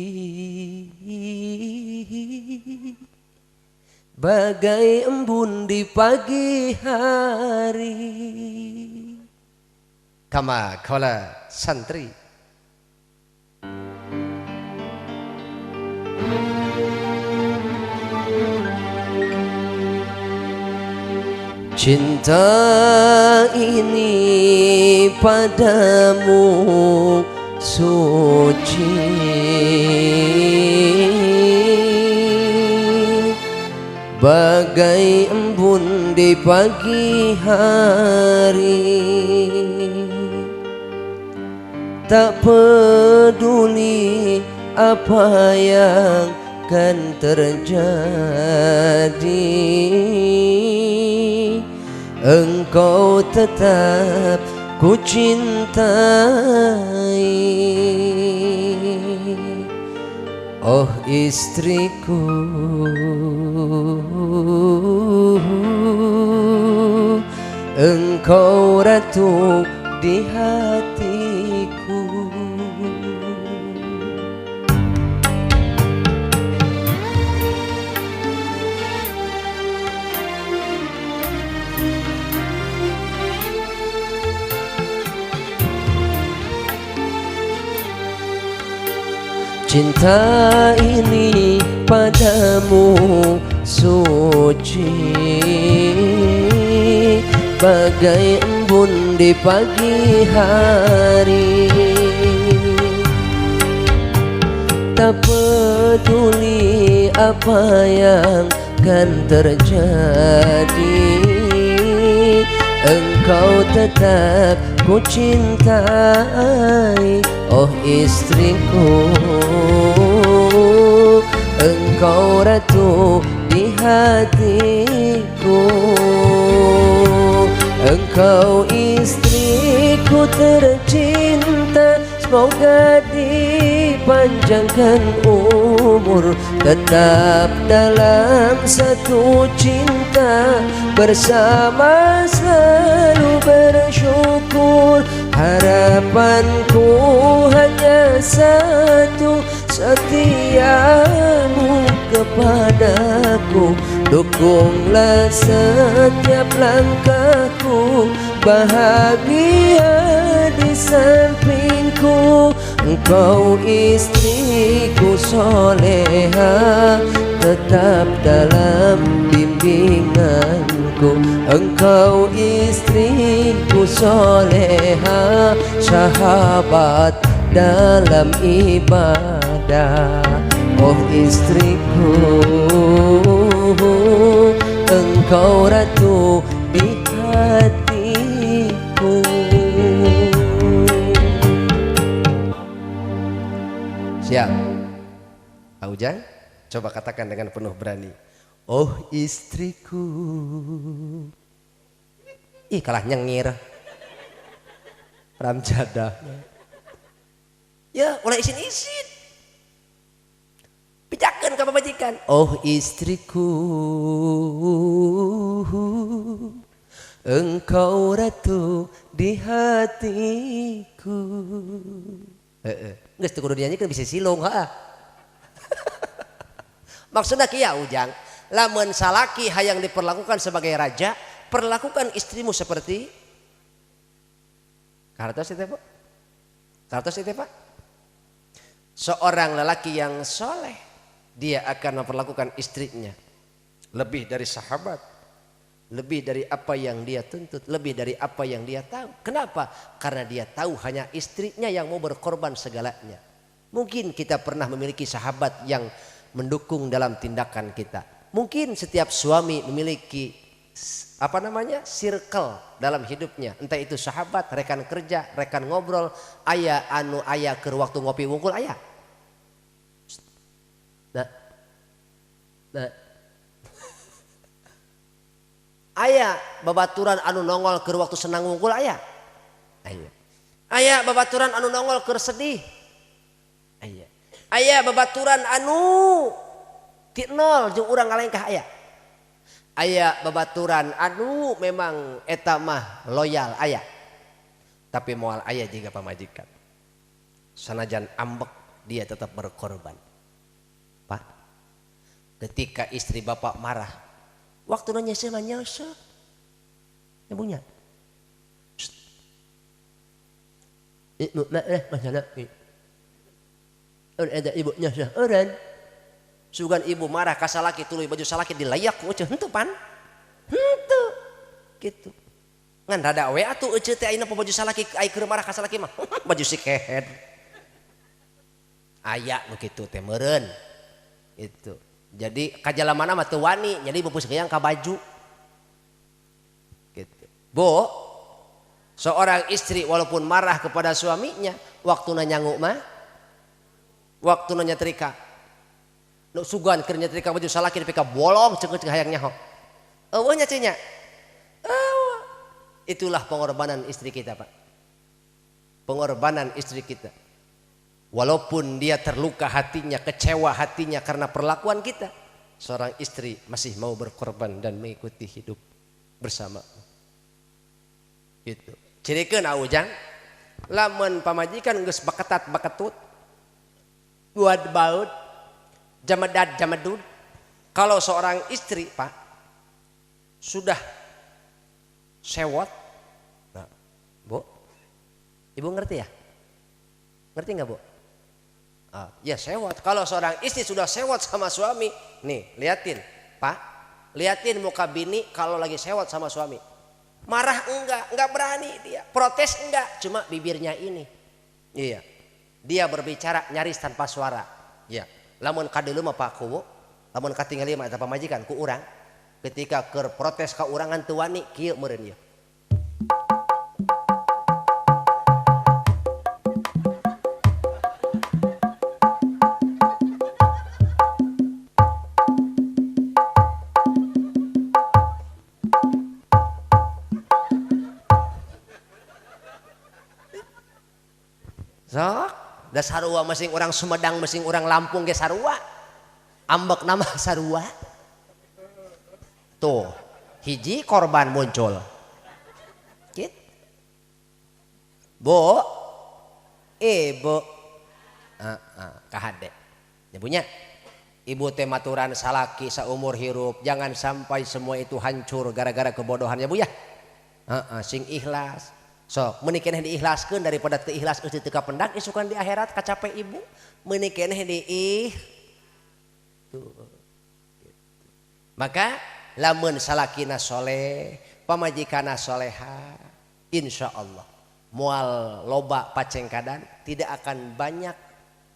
bagai embun di pagi hari. Kama kala santri. Cinta ini padamu suci bagai embun di pagi hari. Tak peduli apa yang akan terjadi, engkau tetap ku cintai. Oh istriku, engkau ratu di hatiku. Cinta ini padamu suci bagai embun di pagi hari. Tak peduli apa yang akan terjadi, engkau tetap ku cintai. Oh istriku, engkau ratu di hatiku. Engkau istriku tercinta, semoga dipanjangkan umur, tetap dalam satu cinta, bersama selalu bersyukur. Harapanku hanya satu, setiamu kepadaku. Dukunglah setiap langkahku, bahagia di sampingku. Engkau istriku soleha, tetap dalam bimbinganku. Engkau istriku soleha, sahabat dalam ibadah. Oh istriku, engkau ratu di hatiku. Siap. Pak Ujang, coba katakan dengan penuh berani. Oh istriku. Ih kalah nyengir. Ramjada. Ya, ulah isin-isin. Pijakeun ka pamajikan. Oh istriku, engkau ratu di hatiku. Heeh. Geus teu kudu dinyanyikeun bisa silung heeh. Maksudna kieu Ujang, lamun salaki hayang diperlakukan sebagai raja, perlakukan istrimu seperti kartos itu, Pak. Kartos itu, Pak. Seorang lelaki yang soleh, dia akan memperlakukan istrinya lebih dari sahabat, lebih dari apa yang dia tuntut, lebih dari apa yang dia tahu. Kenapa? Karena dia tahu hanya istrinya yang mau berkorban segalanya. Mungkin kita pernah memiliki sahabat yang mendukung dalam tindakan kita. Mungkin setiap suami memiliki apa namanya circle dalam hidupnya, entah itu sahabat, rekan kerja, rekan ngobrol, aya anu aya keur waktu ngopi wungkul aya. Nah, nah. Aya babaturan anu nongol keur waktu senang wungkul aya. Aya. Aya babaturan anu nongol keur sedih. Aya. Aya babaturan anu ti nol jeung urang ngalengkah aya. Aya babaturan anu memang eta mah loyal aya. Tapi moal aya jiga pamajikan. Sanajan ambek dia tetap berkorban. Pak, ketika istri bapak marah, waktu nanya saya mah nyose. Nyambungnya. Ibu marah masalah. Ada ibu nyose orang. Sugan ibu marah ka salaki tuluy baju salaki dilayak ku euceuh henteu pan. Henteu. Gitu. Ngan rada we atuh euceuh teh ayeuna baju salaki ai keur marah ka salaki mah baju si kehed. Aya nu kitu teh meureun. Itu. Jadi kajalamana mah teu wani, jadi bupus geyang ka baju. Gitu. Bu, seorang istri walaupun marah kepada suaminya, waktuna nyangu mah, waktuna nyetrika. Nu sugan keur nyetrika baju salaki nepi ka bolong ceuk hayang nyaho. Eueuh nya cenah. Eueuh. Itulah pengorbanan istri kita, Pak. Pengorbanan istri kita. Walaupun dia terluka hatinya, kecewa hatinya karena perlakuan kita, seorang istri masih mau berkorban dan mengikuti hidup bersama. Gitu. Cirikeun Ujang, lamun pamajikan geus baketat baketut, buat baut, jamadad jamadud. Kalau seorang istri, Pak, sudah sewot, nah, Bu, Ibu ngerti ya? Ngerti nggak, Bu? Ah, ya sewot. Kalau seorang istri sudah sewot sama suami, nih liatin, Pak, liatin muka bini kalau lagi sewot sama suami. Marah enggak berani dia, protes enggak, cuma bibirnya ini. Iya, dia berbicara nyaris tanpa suara. Iya, lamun kadeuleu mah Pak Kuwu, lamun katingali mah eta pamajikan ku urang, ketika keur protes ka urang ngan teu wani kieu meureun ieu. Sok, da sarua masing orang Sumedang, masing orang Lampung ge sarua. Ambek nama sarua. Tuh, hiji korban muncul. Gitu. Bu, ibu, kahade. Nyebunya, ibu teh maturan salaki saumur hirup, jangan sampai semua itu hancur gara-gara kebodohan ya Bu ya. Sing ikhlas. Sok meuni keneh diikhlaskeun daripada teu ikhlas geus teu kapendak isukan di akhirat kacape ibu. Meuni keneh diih. Tuh. Gitu. Maka lamun salakina soleh, pamajikana soleha, insya Allah moal loba pacengkadan, tidak akan banyak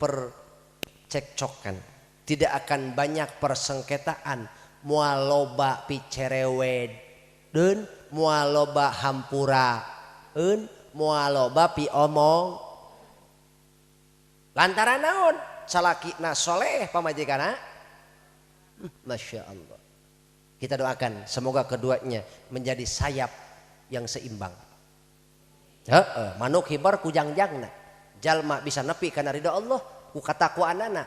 percekcokan, tidak akan banyak persengketaan, moal loba picerewedun, moal loba hampuraeun, moal loba piomong. Lantaran naon? Salakina soleh, pamajikana Masya Allah. Kita doakan semoga keduanya menjadi sayap yang seimbang. Heeh, manuk hibar kujangjangna. Jalma bisa nepi kana ridho Allah ku katakwaanana.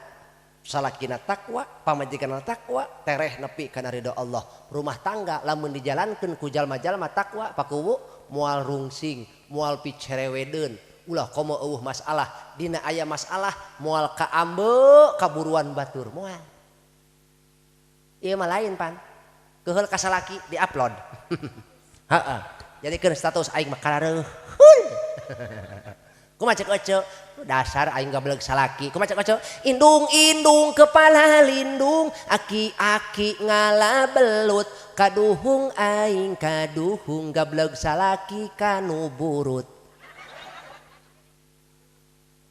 Salakina takwa, pamajikanna takwa, tereh nepi kana ridho Allah. Rumah tangga lamun dijalankeun ku jalma-jalma takwa pakuwu moal rungsing, moal picerewedeun, ulah komo eueuh masalah, dina aya masalah moal kaambe kaburuan batur moal. Ieu mah lain pan. Keheul ka salaki diupload. Heeh. Jadikeun status aing mah karareuh. Kumaha cek ece? Dasar aing gablek salaki. Kumaha cek ece? Indung-indung kepala lindung, aki-aki ngala belut, kaduhung aing kaduhung gablek salaki kanu burut.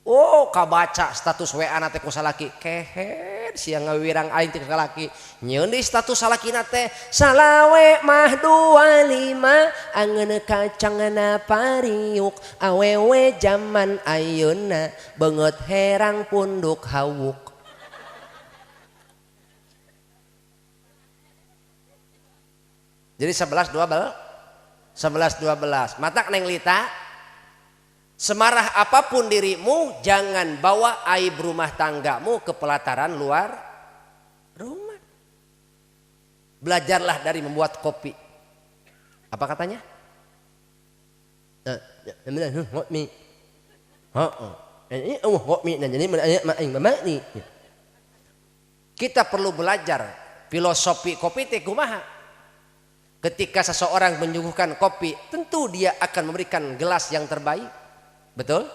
Oh, kabaca status WA na teh ku salaki. Kehed sia ngawirang aing teh salaki. Nyeun di status salakina teh salawe mah 25 angeun kacangna pariuk awewe jaman ayeuna beungeut herang punduk hawuk. Jadi 11 12 11 12. Matak Neng Lita, semarah apapun dirimu, jangan bawa aib rumah tanggamu ke pelataran luar rumah. Belajarlah dari membuat kopi. Apa katanya? Kita perlu belajar filosofi kopi teh kumaha. Ketika seseorang menyuguhkan kopi, tentu dia akan memberikan gelas yang terbaik. Betul?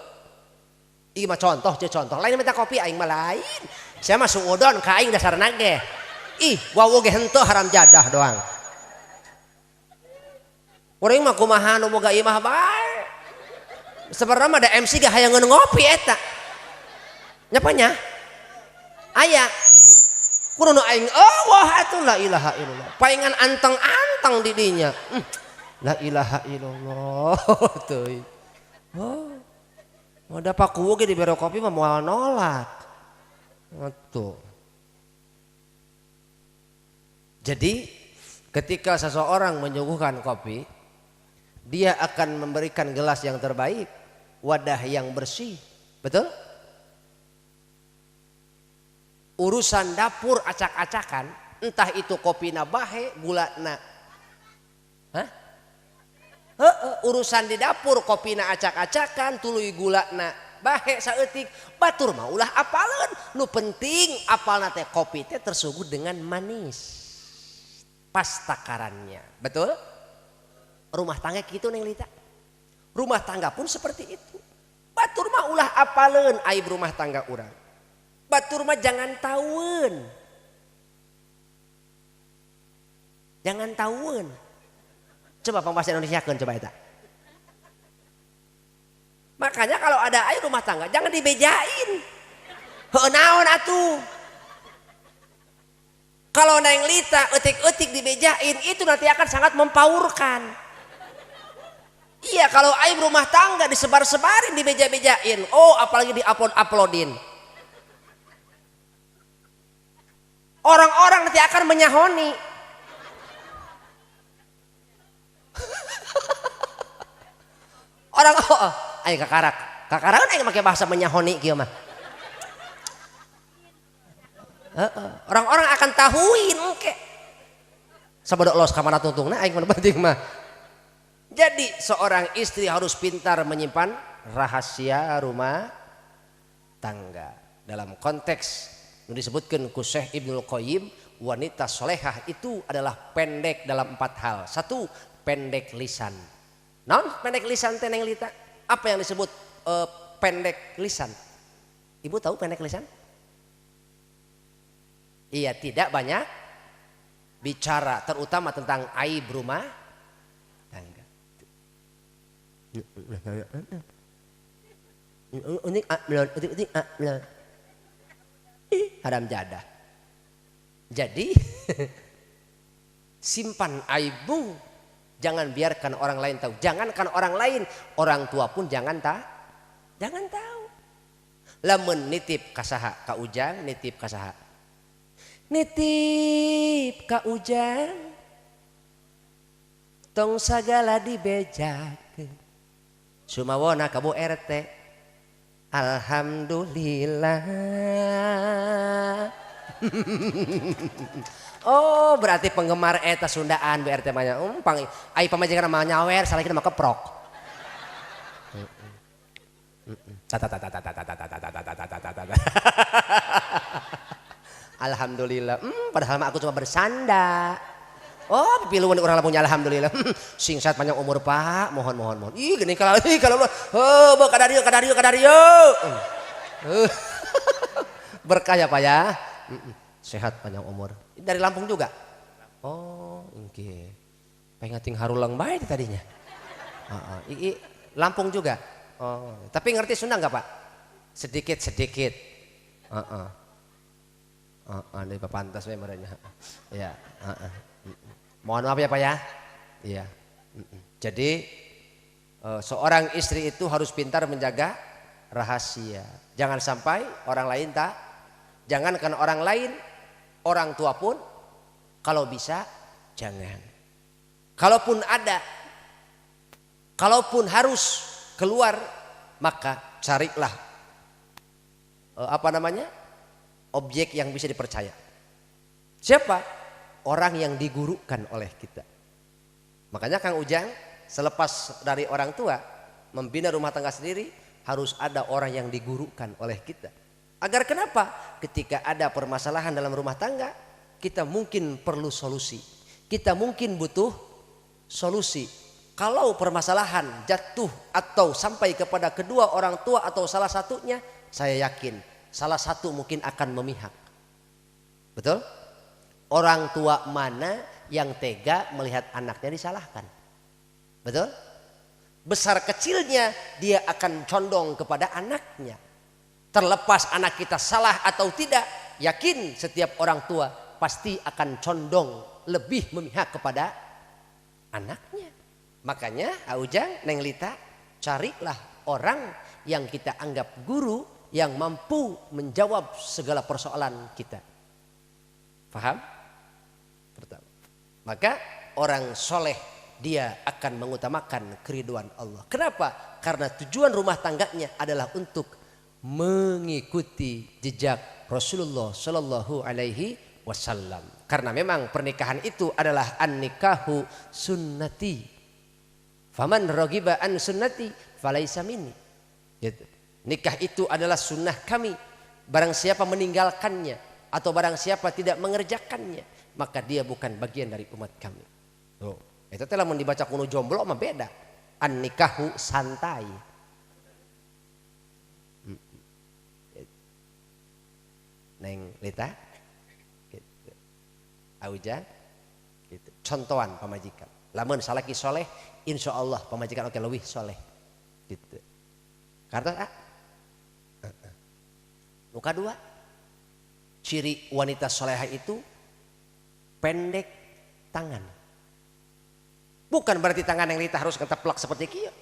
Ieu mah contoh, contoh. Lain minta kopi aing mah lain. Saya mah suudon ka aing dasarna ge. Ih, wawo ge henteu haram jadah doang. Urang mah kumaha nu boga imah bae. Sebenarnya mah da MC ge hayangeun ngopi eta. Nya nya? Aya. Kudu nu aing eueuh atuh la ilaha illallah. Paingan anteng-anteng di dinya. La ilaha illallah teuing. Oh. Udah pak kuwu ge dibere kopi mah moal nolak. Atuh. Jadi ketika seseorang menyuguhkan kopi, dia akan memberikan gelas yang terbaik, wadah yang bersih. Betul? Urusan dapur acak-acakan, entah itu kopina bahe, gulana. Hah? Urusan di dapur kopina acak-acakan, tuluy gulana bahe saeutik, batur mah ulah apaleun. Nu penting apalna teh kopi teh tersuguh dengan manis. Pas takarannya. Betul? Rumah tangga gitu Neng Lita. Rumah tangga pun seperti itu. Batur mah ulah apaleun aib rumah tangga urang. Batur mah jangan tahueun. Jangan tahueun. Coba pembahasa Indonesia kan coba eta. Makanya kalau ada air rumah tangga jangan dibejain. Heuh naon atuh. Kalau Neng Lita eutik-eutik dibejain itu nanti akan sangat mempaurkan. Iya, kalau aib rumah tangga disebar-sebarin, dibeja-bejain. Oh, apalagi di-upload-uploadin. Orang-orang nanti akan menyahoni. Orang oh, ayo kakarak. Kakarak aing make bahasa menyahoni kieu mah. Orang-orang akan tahuin engke. Sabodok los ka mana tungtungna aing mah penting mah. Jadi seorang istri harus pintar menyimpan rahasia rumah tangga. Dalam konteks yang disebutkan ku Syekh Ibnul Qayyim, wanita solehah itu adalah pendek dalam 4 hal. 1, pendek lisan. Naon pendek lisan teh, Neng Lita? Apa yang disebut pendek lisan? Ibu tahu pendek lisan? Iya, tidak banyak bicara, terutama tentang aib rumah tangga. Haram jadah. Jadi simpan aibmu, jangan biarkan orang lain tahu. Jangankan orang lain, orang tua pun jangan jangan tahu. Lamun nitip kasaha ka Ujang, nitip kasaha. Nitip ka Ujang, tong sagala dibejakeun. Sumawona ka Bu RT. Alhamdulillah. Oh, berarti penggemar eta Sundaan Bu RT mah. Pang ai pamajikan mah nyawer salahkeun mah keprok. Alhamdulillah. Padahal mah aku cuma bersanda. Oh, piluan orang punya alhamdulillah. Sing sehat panjang umur Pak. Mohon mohon mohon. Ih, gini kalau kalau oh, kadarieu kadarieu kadarieu. Berkah ya Pak ya. Sehat panjang umur. Dari Lampung juga? Oh, oke. Pengen ting harulang bae tadinya. Heeh. Lampung juga. Oh, tapi ngerti Sunda enggak Pak? Sedikit-sedikit. Heeh. Heeh, ini pantas we merenya. Ya, heeh. Mohon maaf ya Pak ya. Iya. Jadi seorang istri itu harus pintar menjaga rahasia. Jangan sampai orang lain tak, jangankan orang lain, orang tua pun kalau bisa jangan. Kalaupun ada, kalaupun harus keluar, maka carilah objek yang bisa dipercaya. Siapa? Orang yang digurukan oleh kita. Makanya Kang Ujang, selepas dari orang tua membina rumah tangga sendiri, harus ada orang yang digurukan oleh kita. Agar kenapa? Ketika ada permasalahan dalam rumah tangga, kita mungkin perlu solusi. Kita mungkin butuh solusi. Kalau permasalahan jatuh atau sampai kepada kedua orang tua atau salah satunya, saya yakin salah satu mungkin akan memihak. Betul? Orang tua mana yang tega melihat anaknya disalahkan? Betul? Besar kecilnya dia akan condong kepada anaknya. Terlepas anak kita salah atau tidak, yakin setiap orang tua pasti akan condong lebih memihak kepada anaknya. Makanya Ujang, Neng Lita, carilah orang yang kita anggap guru yang mampu menjawab segala persoalan kita. Paham? Pertama. Maka orang soleh dia akan mengutamakan keriduan Allah. Kenapa? Karena tujuan rumah tangganya adalah untuk mengikuti jejak Rasulullah Shallallahu Alaihi Wasallam. Karena memang pernikahan itu adalah an-nikahu sunnati. Faman ragiba an sunnati falaisa minni. Gitu. Nikah itu adalah sunnah kami. Barang siapa meninggalkannya atau barang siapa tidak mengerjakannya, maka dia bukan bagian dari umat kami. Tuh, itu telah dibaca kuno jomblo mah beda. An nikahu santai. Neng Lita, gitu. Auja, gitu. Contohan pamajikan. Lamun salaki soleh, insya Allah pamajikan oke lebih soleh. Gitu. Karena muka dua. Ciri wanita soleha itu pendek tangan. Bukan berarti tangan yang Lita harus keteplak seperti kieu.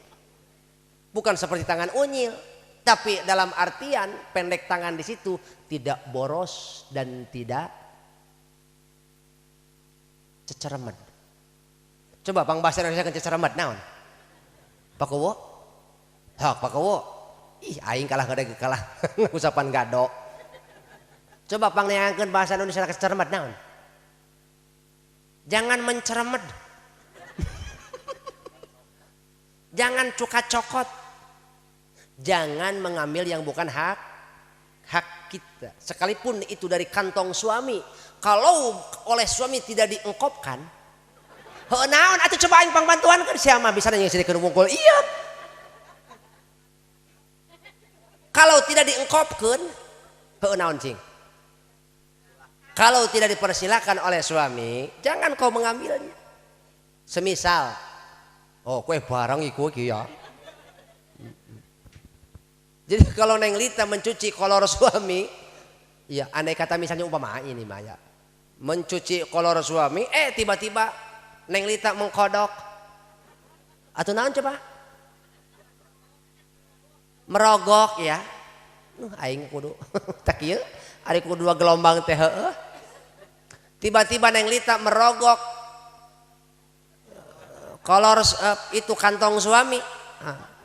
Bukan seperti tangan unyil, tapi dalam artian pendek tangan di situ tidak boros dan tidak ceceremet. Coba bang bahasa Indonesia kan ceceremet naon? Pak Kowo? Hak Pak Kowo. Ih aing kalah gede kalah usapan gado. Coba pang neangkeun bahasa Indonesia ceceremet naon? Jangan menceremet. Jangan cuka cokot. Jangan mengambil yang bukan hak kita. Sekalipun itu dari kantong suami. Kalau oleh suami tidak diengkopkan, Heuh naon atuh coba aing pangbantuan kan sia mah bisa nyingsirekeun wungkul. Iya. Kalau tidak diengkopkeun, heuh naon cing? Kalau tidak dipersilakan oleh suami, jangan kau mengambilnya. Semisal, oh kue barang iku iki ya. Jadi kalau Neng Lita mencuci kolor suami, ya andai kata misalnya umpama ini Maya, mencuci kolor suami, tiba-tiba Neng Lita mengkodok, atau naon coba? Merogok ya. Aing kudu tak ieu, ari kudu dua gelombang teh heueuh. Tiba-tiba Neng Lita merogok kolor itu kantong suami.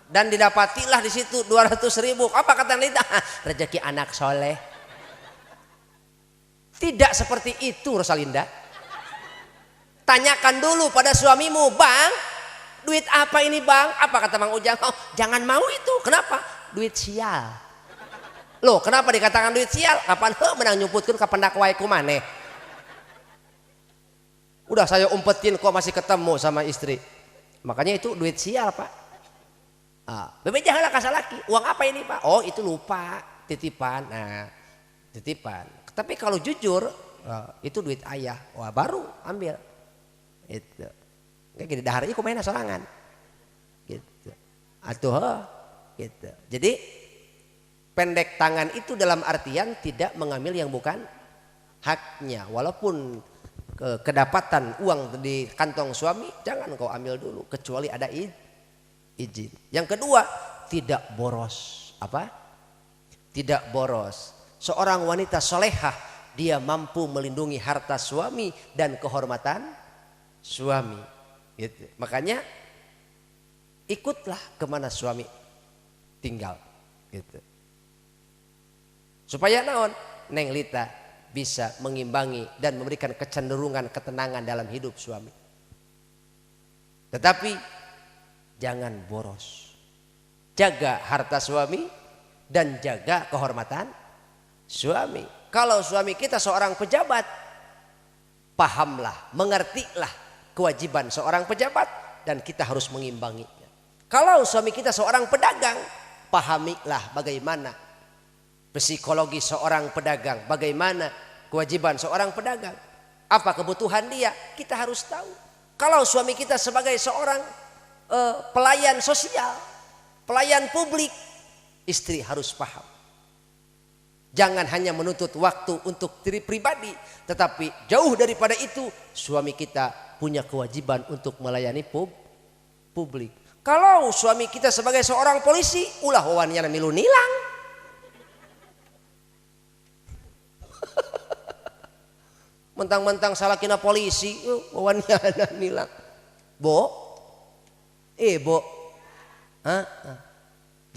Dan didapatilah di situ 200.000. Apa kata Neng Lita? Rezeki anak soleh. Tidak seperti itu Rosalinda. Tanyakan dulu pada suamimu, bang, duit apa ini bang? Apa kata Bang Ujang? Oh, jangan mau itu. Kenapa? Duit sial. Loh, kenapa dikatakan duit sial? Kapan heuh menang nyumputkeun ka pendak wae ku maneh. Udah saya umpetin kok masih ketemu sama istri. Makanya itu duit sial, Pak. Ah, bebeja heula ka salaki. Uang apa ini, Pak? Oh, itu lupa, titipan. Nah, titipan. Tapi kalau jujur, itu duit ayah. Wah, baru ambil. Itu. Kayak gini dahar ieu kumaha sorangan. Gitu. Atuh heuh, gitu. Jadi pendek tangan itu dalam artian tidak mengambil yang bukan haknya. Walaupun kedapatan uang di kantong suami, jangan kau ambil dulu kecuali ada izin. Yang kedua, tidak boros. Apa? Tidak boros. Seorang wanita solehah, dia mampu melindungi harta suami dan kehormatan suami. Gitu. Makanya ikutlah kemana suami tinggal. Gitu. Supaya naon? Neng Lita bisa mengimbangi dan memberikan kecenderungan ketenangan dalam hidup suami. Tetapi jangan boros. Jaga harta suami dan jaga kehormatan suami. Kalau suami kita seorang pejabat, pahamlah, mengertilah kewajiban seorang pejabat dan kita harus mengimbanginya. Kalau suami kita seorang pedagang, pahamilah bagaimana psikologi seorang pedagang, bagaimana kewajiban seorang pedagang, apa kebutuhan dia, kita harus tahu. Kalau suami kita sebagai seorang pelayan sosial, pelayan publik, istri harus paham. Jangan hanya menuntut waktu untuk diri pribadi, tetapi jauh daripada itu, suami kita punya kewajiban untuk melayani publik. Kalau suami kita sebagai seorang polisi, ulah wawaniana milu nilang. Mentang-mentang salakina polisi, wawaniana nilang. Bo, bo. Hah?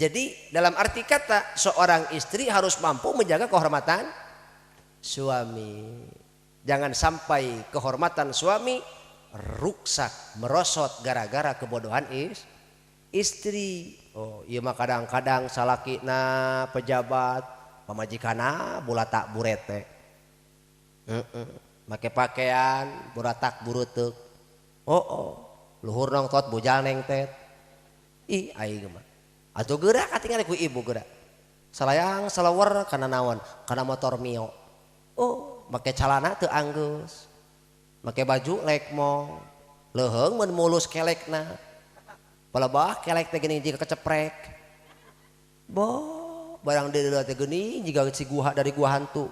Jadi dalam arti kata seorang istri harus mampu menjaga kehormatan suami. Jangan sampai kehormatan suami ruksak, merosot gara-gara kebodohan istri. Oh, iya mah kadang-kadang salakina pejabat, pamajikana bulatak burete. Make pakaian buratak buruteuk. Oh, oh, luhur nongtot bujal nengtet. Ih, aing mah. Atuh geura katingali ku ibu geura. Salayang salawer kana naon? Kana motor Mio. Oh, make calana teu anggeus. Make baju lekmong. Leuheung mun mulus kelekna. Palebah kelek teh geuning jiga keceprek. Bo, barang deuleu teh geuning jiga si guha dari gua hantu.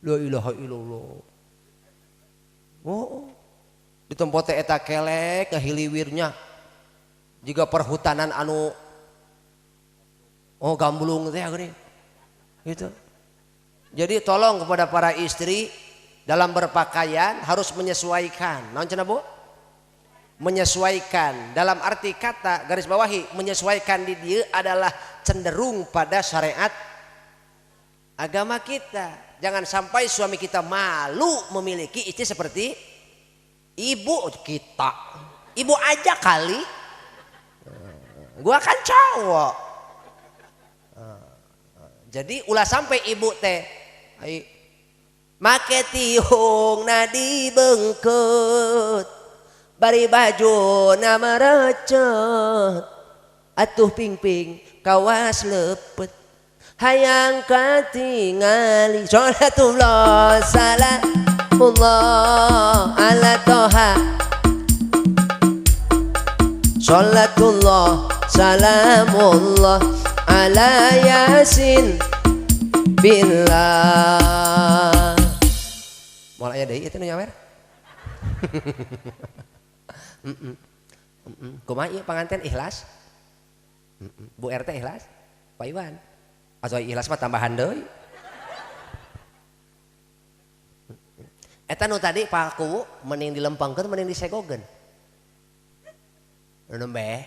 La ilaha illallah. Oh, di tempat teh eta kelek ngahiliwirnya. Jiga perhutanan anu oh gamblung teh geuning. Gitu. Jadi tolong kepada para istri dalam berpakaian harus menyesuaikan. Naon cenah, Bu? Menyesuaikan. Dalam arti kata garis bawahi menyesuaikan di dieu adalah cenderung pada syariat agama kita. Jangan sampai suami kita malu memiliki istri seperti ibu kita. Ibu aja kali. Gua kan cowok. Jadi ulah sampai ibu teh make tiung nadi bengket. Bari bajuna merecet atuh pingping kawas lepet hayang katingali sholatullah salamullah ala toha sholatullah salamullah ala yasin billah. Moal aya deui eta nu nyawer. Kumaha ieu panganten ikhlas? Bu RT ikhlas? Pak Iwan. Atuh ikhlas mah tambahan deui. Eta nu tadi Pak Kuwu mending dilempangkeun mending disegogeun. Nu nembe.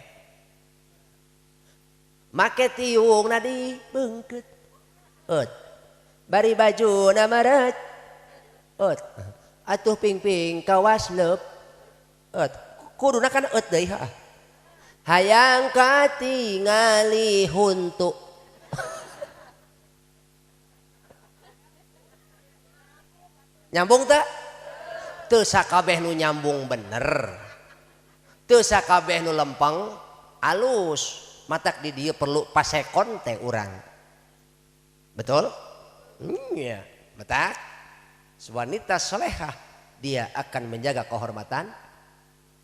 Make tiungna dibeungkeut. Eut. Bari bajuna meret. Eut. Atuh pingping kawas leup. Eut. Kuduna kan eut deui ha. Hayang katingali huntu. Nyambung tak? Teu sakabeh nu nyambung bener. Teu sakabeh nu lempeng alus. Matak di dieu perlu pasekon teh urang. Betul? Iya. Matak wanita solehah dia akan menjaga kehormatan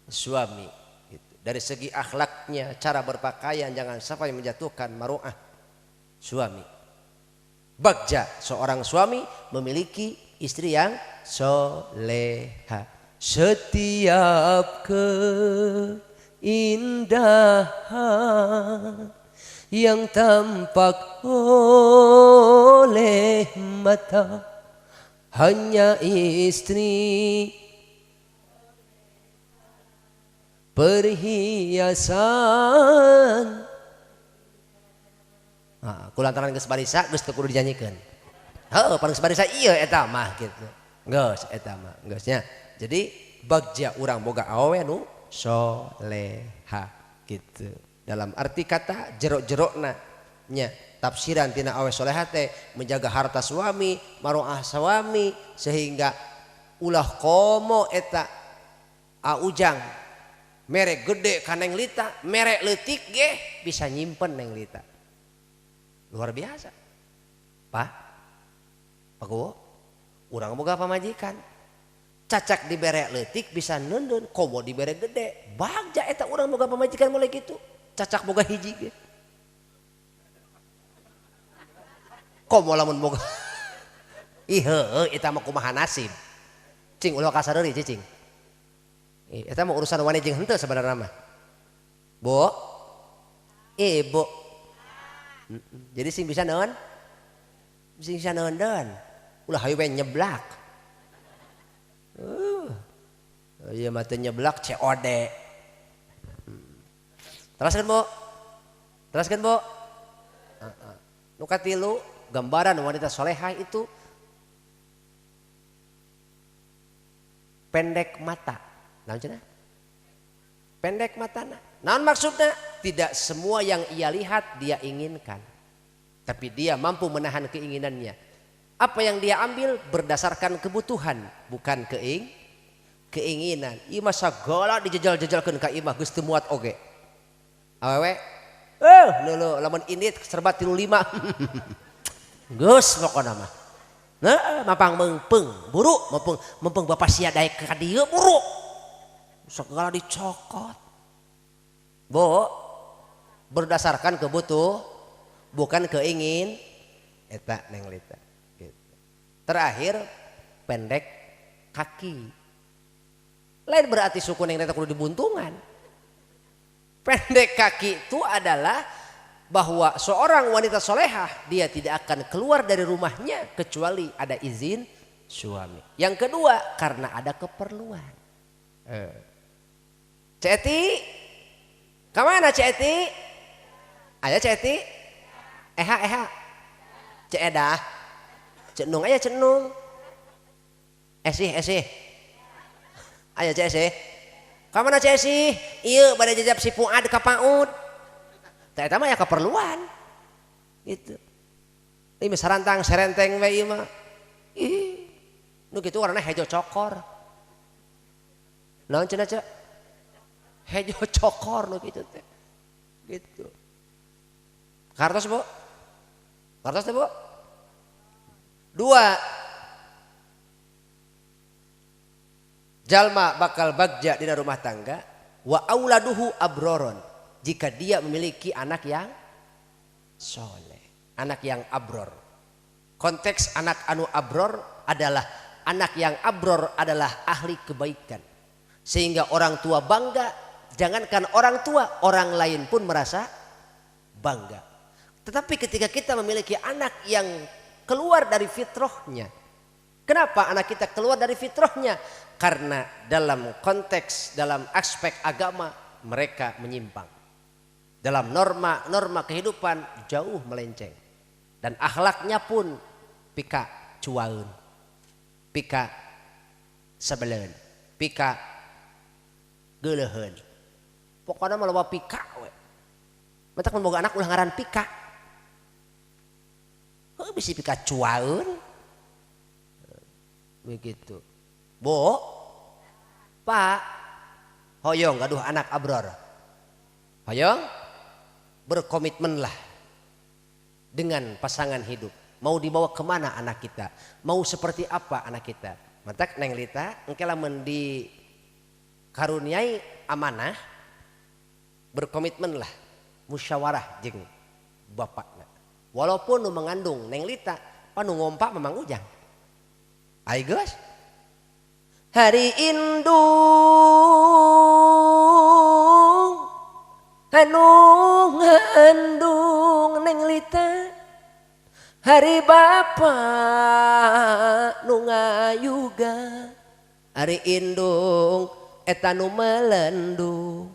suami. Gitu. Dari segi akhlaknya, cara berpakaian jangan sampai menjatuhkan maruah suami. Bagja seorang suami memiliki istri yang soleha. Setiap keindahan yang tampak oleh mata hanya istri perhiasan. Nah, kulantaran geus barisa geus teu kudu dinyanyikeun. Heuh, paling barisa ieu eta mah gitu. Geus eta mah, geus nya. Jadi bagja urang boga awewe nu soleha gitu. Dalam arti kata jero-jerona nya tafsiran tina awe soleha teh menjaga harta suami, maruah suami sehingga ulah komo eta aujang mere gede ka Neng Lita, mere leutik ge bisa nyimpen Neng Lita. Luar biasa. Pak, Pak Kuwo, urang boga pamajikan. Cacak dibere leutik bisa neundeun, komo dibere gede. Bagja eta urang boga pamajikan mulai kitu. Cacak boga hiji ge. Komo lamun boga. Ih heueuh eta mah kumaha nasib. Cing ulah kasareuri cicing. Eta mah urusan wani jeung henteu sebenarnya mah. Bu. Ibu. Jadi sing bisa naon? Sing bisa neundeun. Ulah hayu we nyeblak. Iya mah teu nyeblak COD. Teraskeun Bu. Teraskeun Bu. Nu katilu gambaran wanita solehah itu pendek mata. Naon cenah? Pendek matana. Naon maksudnya? Tidak semua yang ia lihat dia inginkan. Tapi dia mampu menahan keinginannya. Apa yang dia ambil berdasarkan kebutuhan, bukan keinginan. Ieu mah sagala dijejal-jejalkeun ka imah geus teu muat oge. Awewe, leuleung lamun indit serba 35. Geus pokona mah. Heeh, mapang meungpeung, buru meungpeung bapak sia daek ka dieu buru. Segala dicokot. Bu, berdasarkan kebutuh, bukan keingin. Eta Neng Lita. Gitu. Terakhir pendek kaki. Lain berarti suku Neng Lita kudu dibuntungan. Pendek kaki itu adalah bahwa seorang wanita solehah dia tidak akan keluar dari rumahnya kecuali ada izin suami. Yang kedua karena ada keperluan. Ceti, kemana Ceti? Ayo Ceti, eha eha, Ceedah, Cenung aja Cenung, esih esih, ayo Cesih, kemana Cesih? Iya pada jajab si Fuad ka Paud. Eta mah ya keperluan, gitu. Ini sarantang serenteng we ieu mah. Ih, nu kitu warna hejo cokor. Naon cenah cek? Hejo cokor nu kitu teh. Gitu. Kartos Bu? Kartos teh Bu? Dua. Jalma bakal bagja dina rumah tangga wa auladuhu abroron. Jika dia memiliki anak yang soleh, anak yang abror. Konteks anak anu abror adalah anak yang abror adalah ahli kebaikan. Sehingga orang tua bangga, jangankan orang tua, orang lain pun merasa bangga. Tetapi ketika kita memiliki anak yang keluar dari fitrahnya. Kenapa anak kita keluar dari fitrahnya? Karena dalam konteks, dalam aspek agama mereka menyimpang. Dalam norma-norma kehidupan jauh melenceng. Dan akhlaknya pun pika cuaun, pika sebeleun, pika geuleuheun. Pokoknya mah loba pika we. Matak mun boga anak ulah ngaran pika. Heuh bisi pika cuaun. Begitu. Bu, Pak, hoyong gaduh anak abror. Hoyong berkomitmenlah dengan pasangan hidup. Mau dibawa kemana anak kita? Mau seperti apa anak kita? Matak Neng Lita, engke lamun dikaruniai amanah, berkomitmenlah musyawarah jeung bapakna. Walaupun nu mengandung Neng Lita, panu ngompak Mamang Ujang. Ayo geus. Hari indung anu ngandung Neng Lita, hari bapa nu ngayuga, hari indung eta nu melendung,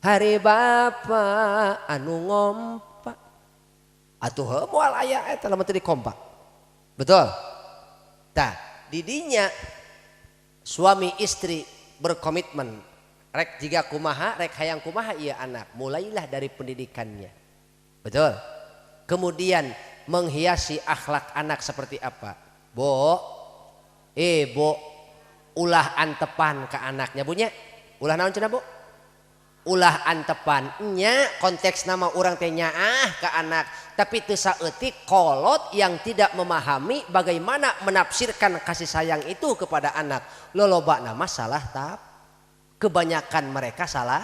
hari bapa anu ngompak. Atuh heuh moal aya eta lamun teu dikompak. Betul? Tah, didinya suami istri berkomitmen rek jiga kumaha, rek hayang kumaha ieu anak, mulailah dari pendidikannya. Betul? Kemudian menghiasi akhlak anak seperti apa? Bo, bo, ulah antepan ke anaknya bunya. Ulah naon cenah, Bu? Ulah antepan nya konteks nama orang teh nyaah ke anak, tapi teu saeutik kolot yang tidak memahami bagaimana menafsirkan kasih sayang itu kepada anak. Loloba nama salah tap. Kebanyakan mereka salah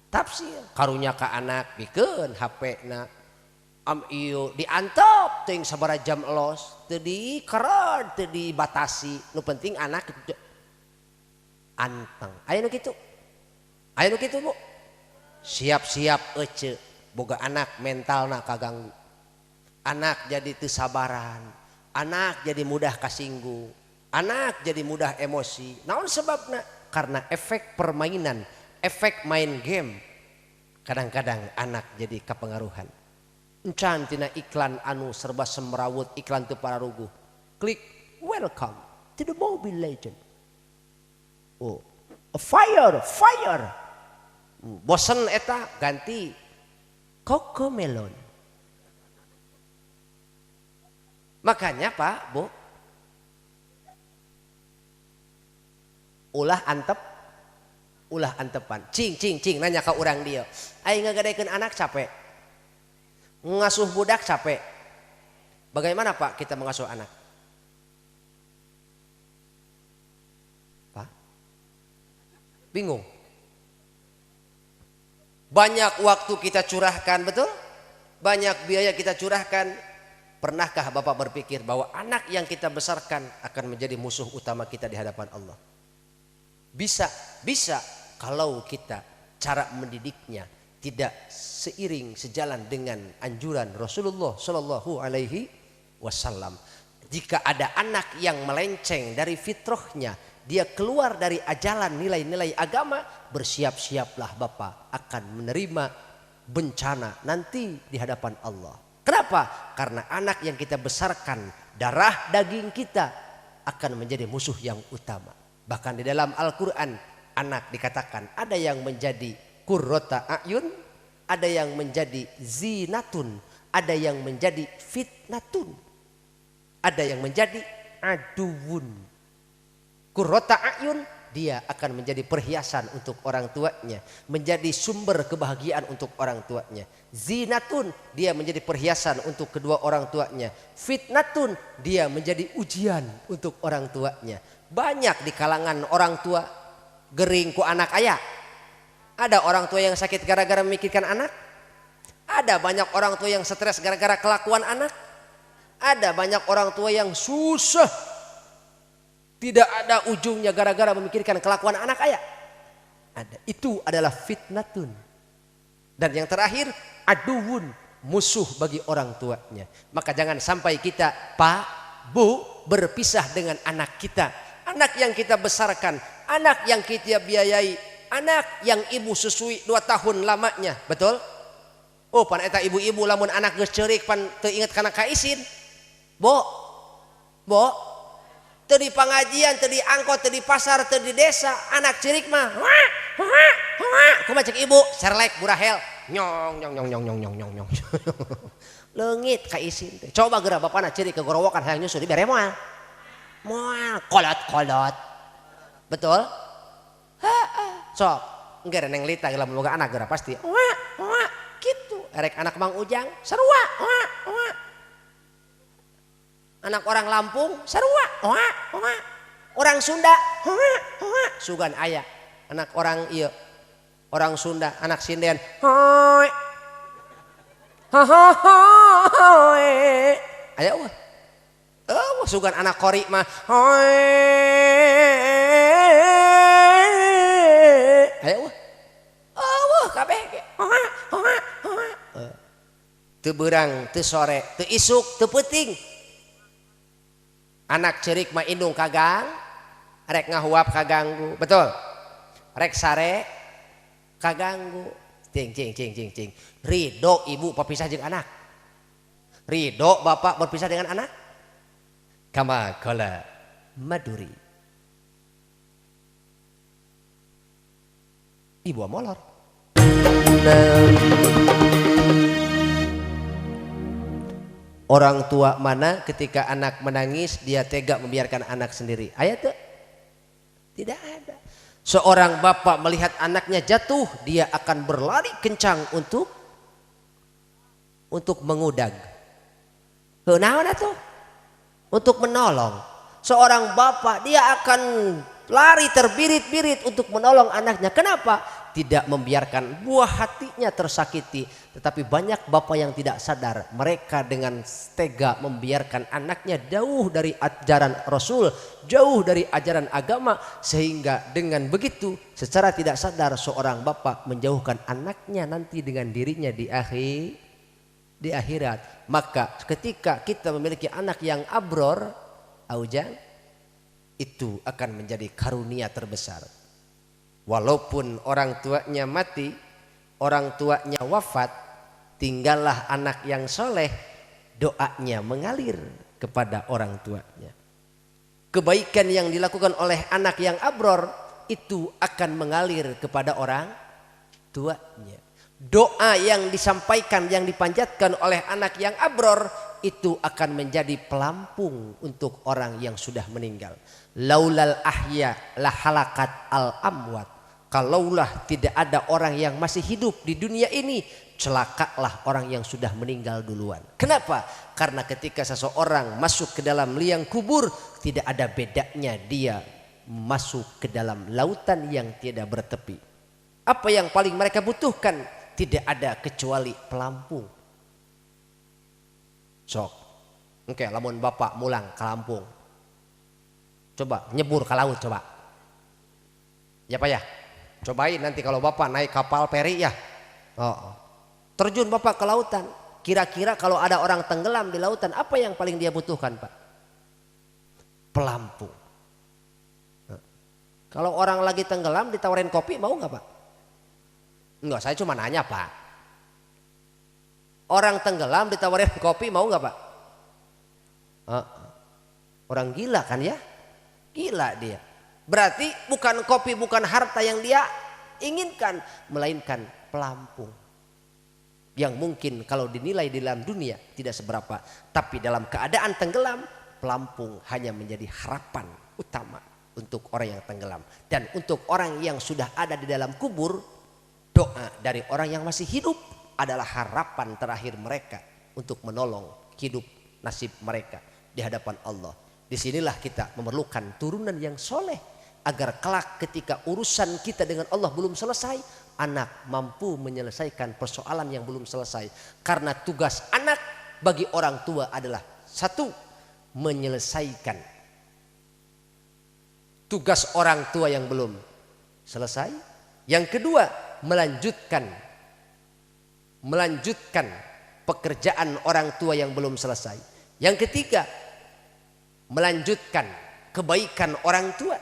tafsir. Karunya ke anak bikeun HP na am ieu diantep teuing sabaraha jam los, teu dikered, teu dibatasi. Nu penting anak anteng. Aya nu kitu. Aya nu kitu, Bu. Siap-siap ece boga anak mentalna kaganggu. Anak jadi teu sabaran, anak jadi mudah kasinggung, anak jadi mudah emosi. Naon sebabna? Karena efek permainan, efek main game. Kadang-kadang anak jadi kapengaruhan. Encan tina iklan anu serba semrawut, iklan teu pararuguh. Klik welcome to the Mobile Legend. Oh, fire, fire. Bosen eta ganti Cocomelon. Makanya Pak, Bu, ulah antep, ulah antepan. Cing cing cing nanya ke urang dia. Aing ngagadekeun anak capek. Ngasuh budak capek. Bagaimana Pak kita mengasuh anak? Pak? Bingung. Banyak waktu kita curahkan, betul? Banyak biaya kita curahkan. Pernahkah Bapak berpikir bahwa anak yang kita besarkan akan menjadi musuh utama kita di hadapan Allah? Bisa, bisa kalau kita cara mendidiknya tidak seiring sejalan dengan anjuran Rasulullah Shallallahu Alaihi Wasallam. Jika ada anak yang melenceng dari fitrahnya, dia keluar dari ajaran nilai-nilai agama, bersiap-siaplah Bapak akan menerima bencana nanti di hadapan Allah. Kenapa? Karena anak yang kita besarkan, darah daging kita akan menjadi musuh yang utama. Bahkan di dalam Al-Quran, anak dikatakan ada yang menjadi qurrota a'yun, ada yang menjadi zinatun, ada yang menjadi fitnatun, ada yang menjadi aduwun. Qurrota a'yun dia akan menjadi perhiasan untuk orang tuanya, menjadi sumber kebahagiaan untuk orang tuanya. Zinatun, dia menjadi perhiasan untuk kedua orang tuanya. Fitnatun, dia menjadi ujian untuk orang tuanya. Banyak di kalangan orang tua gering ku anak ayah. Ada orang tua yang sakit gara-gara memikirkan anak. Ada banyak orang tua yang stres gara-gara kelakuan anak. Ada banyak orang tua yang susah tidak ada ujungnya gara-gara memikirkan kelakuan anak ayah. Ada. Itu adalah fitnatun. Dan yang terakhir, aduwun, musuh bagi orang tuanya. Maka jangan sampai kita, Pak, Bu, berpisah dengan anak kita. Anak yang kita besarkan, anak yang kita biayai, anak yang ibu susui 2 tahun lamanya. Betul? Oh, pan eta ibu-ibu lamun anak geus ceurik pan teu inget kana kaisin. Bo, bo, teu di pengajian, teu di angkot, teu di pasar, teu di desa, anak ceurik mah. Wah, wah, wah. Kumaha cek ibu? Serlek burahel. Nyong nyong nyong nyong nyong nyong nyong nyong. Leungit kaisin teh. Coba geura bapana ceurik ke gorowokan hayang nyusu dibere moal. Moal kolot-kolot. Betul? Heeh. Sok, engke Neng Lita lamun boga anak geura pasti. Wah, wah, gitu. Erek anak Mang Ujang sarua. Wah, wah. Anak orang Lampung sarua, wah, wah. Orang Sunda, wah, wah. Sugan aya. Anak orang ieu, orang Sunda, anak sinden, hoi. Hoi. Aya eueuh. Eueuh sugan anak kori mah, hoi. Aya eueuh. Eueuh kabeh ge. Wah, wah, wah. Teu beurang, teu sore, teu isuk, teu peuting. Anak ceurik mah indung kagang, rek ngahuap kaganggu, betul? Rek sare kaganggu. Cing cing cing cing cing. Ridho ibu berpisah jeung anak. Ridho bapak berpisah dengan anak. Kama qala Maduri. Ibu molor. Orang tua mana ketika anak menangis dia tega membiarkan anak sendiri? Ayat tuh? Tidak ada. Seorang bapak melihat anaknya jatuh, dia akan berlari kencang untuk mengudag. Naon atuh? Untuk menolong. Seorang bapak dia akan lari terbirit-birit untuk menolong anaknya. Kenapa? Tidak membiarkan buah hatinya tersakiti. Tetapi banyak bapak yang tidak sadar, mereka dengan tega membiarkan anaknya jauh dari ajaran Rasul, jauh dari ajaran agama, sehingga dengan begitu secara tidak sadar seorang bapak menjauhkan anaknya nanti dengan dirinya di akhirat. Maka ketika kita memiliki anak yang abror, aujang, itu akan menjadi karunia terbesar. Walaupun orang tuanya mati, orang tuanya wafat, tinggallah anak yang soleh, doanya mengalir kepada orang tuanya. Kebaikan yang dilakukan oleh anak yang abror itu akan mengalir kepada orang tuanya. Doa yang disampaikan, yang dipanjatkan oleh anak yang abror itu akan menjadi pelampung untuk orang yang sudah meninggal. Laulal ahya la halakat al amwat. Kalaulah tidak ada orang yang masih hidup di dunia ini, celakalah orang yang sudah meninggal duluan. Kenapa? Karena ketika seseorang masuk ke dalam liang kubur, tidak ada bedanya dia masuk ke dalam lautan yang tidak bertepi. Apa yang paling mereka butuhkan? Tidak ada kecuali pelampung. Sok, oke, lamun bapak mulang ke Lampung, coba nyebur ke laut coba. Ya Pak ya? Cobain nanti kalau bapak naik kapal peri ya. Oh. Terjun bapak ke lautan. Kira-kira kalau ada orang tenggelam di lautan, apa yang paling dia butuhkan Pak? Pelampung. Nah. Kalau orang lagi tenggelam ditawarin kopi mau nggak Pak? Enggak, saya cuma nanya Pak. Orang tenggelam ditawarin kopi mau nggak Pak? Oh. Orang gila kan ya? Gila dia. Berarti bukan kopi, bukan harta yang dia inginkan, melainkan pelampung. Yang mungkin kalau dinilai di dalam dunia tidak seberapa, tapi dalam keadaan tenggelam, pelampung hanya menjadi harapan utama. untuk orang yang tenggelam. Dan untuk orang yang sudah ada di dalam kubur, doa dari orang yang masih hidup adalah harapan terakhir mereka untuk menolong hidup nasib mereka di hadapan Allah. Disinilah kita memerlukan turunan yang soleh agar kelak ketika urusan kita dengan Allah belum selesai, anak mampu menyelesaikan persoalan yang belum selesai. Karena tugas anak bagi orang tua adalah satu, menyelesaikan tugas orang tua yang belum selesai. Yang kedua, melanjutkan pekerjaan orang tua yang belum selesai. Yang ketiga, melanjutkan kebaikan orang tua.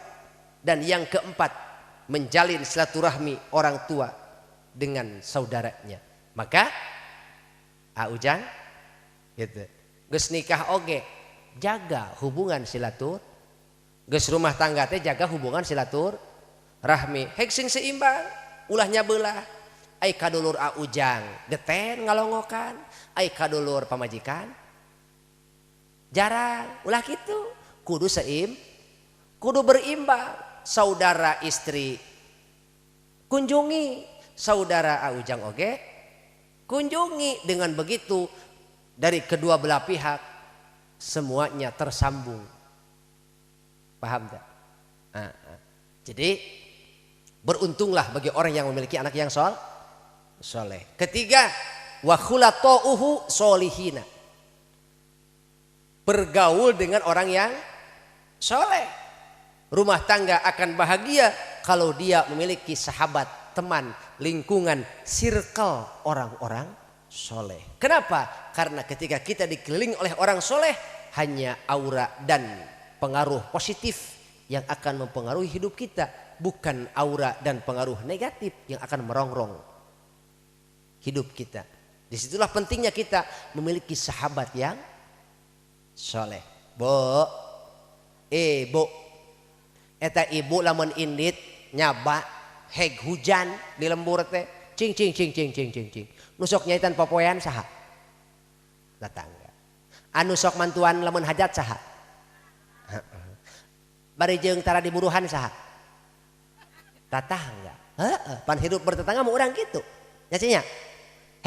Dan yang keempat, menjalin silaturahmi orang tua dengan saudaranya. Maka Ujang gitu. Geus nikah oge jaga hubungan silatur. Geus rumah tangga teh jaga hubungan silaturahmi. Hek sing seimbang, ulah nyabelah. Ai kadulur A Ujang geten ngalongokan, ai kadulur pamajikan jarang, ulah kitu. Kudu kudu berimbang. Saudara istri kunjungi, saudara A Ujang oge kunjungi. Dengan begitu dari kedua belah pihak semuanya tersambung. Paham tak? Nah, jadi beruntunglah bagi orang yang memiliki anak yang soleh. Ketiga, wa khulata'uhu solihina. Bergaul dengan orang yang soleh. Rumah tangga akan bahagia kalau dia memiliki sahabat, teman, lingkungan, circle orang-orang soleh. Kenapa? Karena ketika kita dikelilingi oleh orang soleh, hanya aura dan pengaruh positif yang akan mempengaruhi hidup kita, bukan aura dan pengaruh negatif yang akan merongrong hidup kita. Disitulah pentingnya kita memiliki sahabat yang soleh. Bo, bo, eta ibu lamun indit nyaba heg hujan di lembur teh, cing cing cing cing cing cing cing. Nu sok nyaitan popoean saha? Tetangga. Anu sok mantuan lamun hajat saha? Bari jeung tara diburuhan saha? Tetangga. Heeh, pan hidup bertetangga mah urang kitu. Nya nya.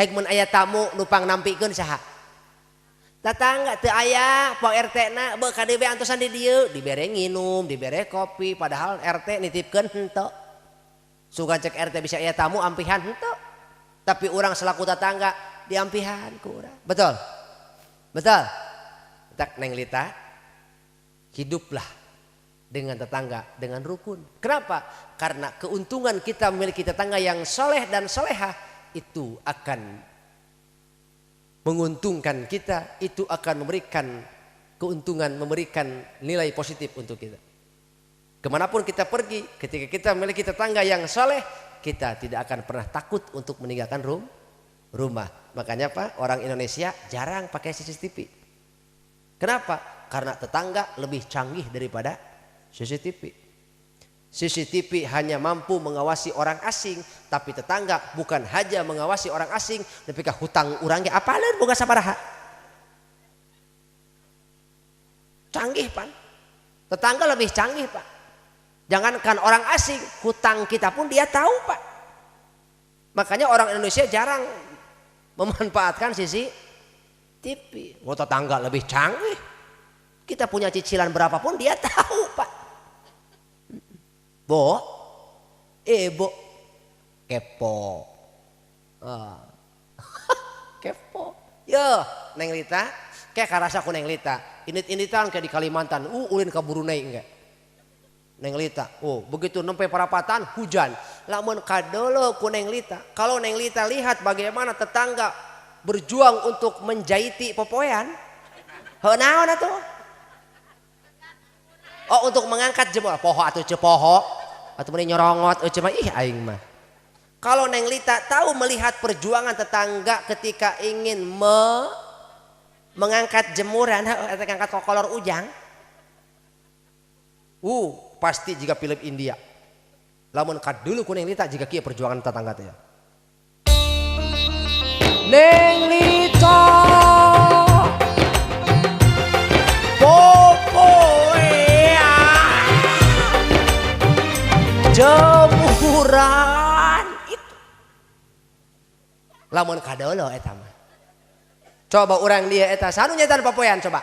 Heg mun aya tamu nu pang nampikeun saha? Tetangga. Teu aya po RT na beuh ka dieu antosan di dieu, dibere nginum, dibere kopi, padahal RT nitipkeun henteu. Sugan cek RT bisa aya tamu ampihan henteu. Tapi urang selaku tetangga diampihan ku urang. Betul? Betul? Tak Neng Lita, hiduplah dengan tetangga dengan rukun. Kenapa? Karena keuntungan kita memiliki tetangga yang soleh dan soleha itu akan menguntungkan kita, itu akan memberikan keuntungan, memberikan nilai positif untuk kita. Kemanapun kita pergi, ketika kita memiliki tetangga yang soleh, kita tidak akan pernah takut untuk meninggalkan rumah. Makanya Pak, orang Indonesia jarang pakai CCTV. Kenapa? Karena tetangga lebih canggih daripada CCTV. CCTV hanya mampu mengawasi orang asing, tapi tetangga bukan hanya mengawasi orang asing, tapi ka hutang urangnya apaleun boga sabaraha. Canggih Pak. Tetangga lebih canggih Pak. Jangankan orang asing, hutang kita pun dia tahu Pak. Makanya orang Indonesia jarang memanfaatkan CCTV. Oh, tetangga lebih canggih. Kita punya cicilan berapapun dia tahu Pak. Bo, bo, kepo, kepo. Yo, Neng Lita, kayak karasa ku Neng Lita. Indit-inditan kayak di Kalimantan, ulin ke Brunei enggak. Neng Lita, oh begitu nempe parapatan hujan. Lamun kadolo ku Neng Lita. Kalau Neng Lita lihat bagaimana tetangga berjuang untuk menjaiti popoean, heuh naon atuh? Oh untuk mengangkat jempol, poho atau cepoho atau mending nyorongot, cuma ih aing mah. Kalau Neng Lita tahu melihat perjuangan tetangga ketika ingin mengangkat jemuran, atau ngangkat kokolor ujang, pasti jika film India. Lamun kadulu ku Neng Lita jika kieu perjuangan tetangga teh. Neng Lita popoean. Jemuran itu. Lamun kadolo eta mah. Coba urang dia eta sanu nyetan papoean coba.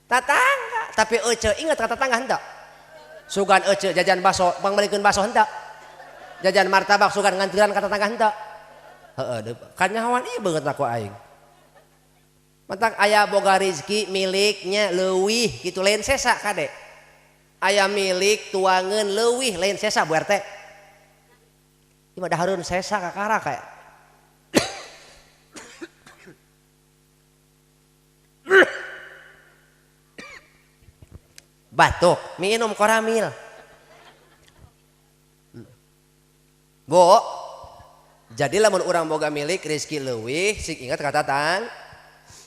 Tatangga, tapi ece ingat ka tatangga henteu. Sugan ece jajan baso, pangmeulikeun baso henteu. Jajan martabak sugan ngantiran ka tatangga henteu. Heeh, kanyahoan ieu beungeut ku aing. Matak aya boga rezeki miliknya leuwih kitu lain sesa kade. Aya milik tuangeun leuwih lain sesa Bu RT. Ieu mah dahareun sesa kakara kayak. Batuk, minum koramil. Bu, jadi lamun urang boga milik rezeki leuwih sing ingat ka tatang,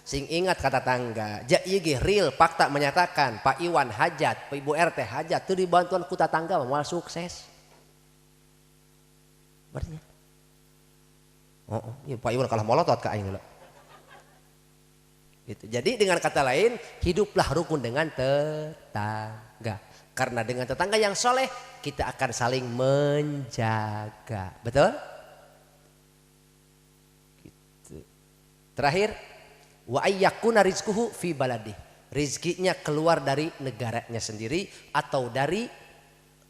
sing ingat kata tangga. Ja ieu ge real fakta menyatakan Pak Iwan hajat, Pak Ibu RT hajat teu dibantuan ku tatangga mah moal sukses. Berarti. Oh, iya Pak Iwan kalah molotot ka aing heula. Gitu. Jadi dengan kata lain, hiduplah rukun dengan tetangga. Karena dengan tetangga yang soleh, kita akan saling menjaga. Betul? Gitu. Terakhir, wa ayyakuna rizquhu fi baladih. Rizkinya keluar dari negaranya sendiri atau dari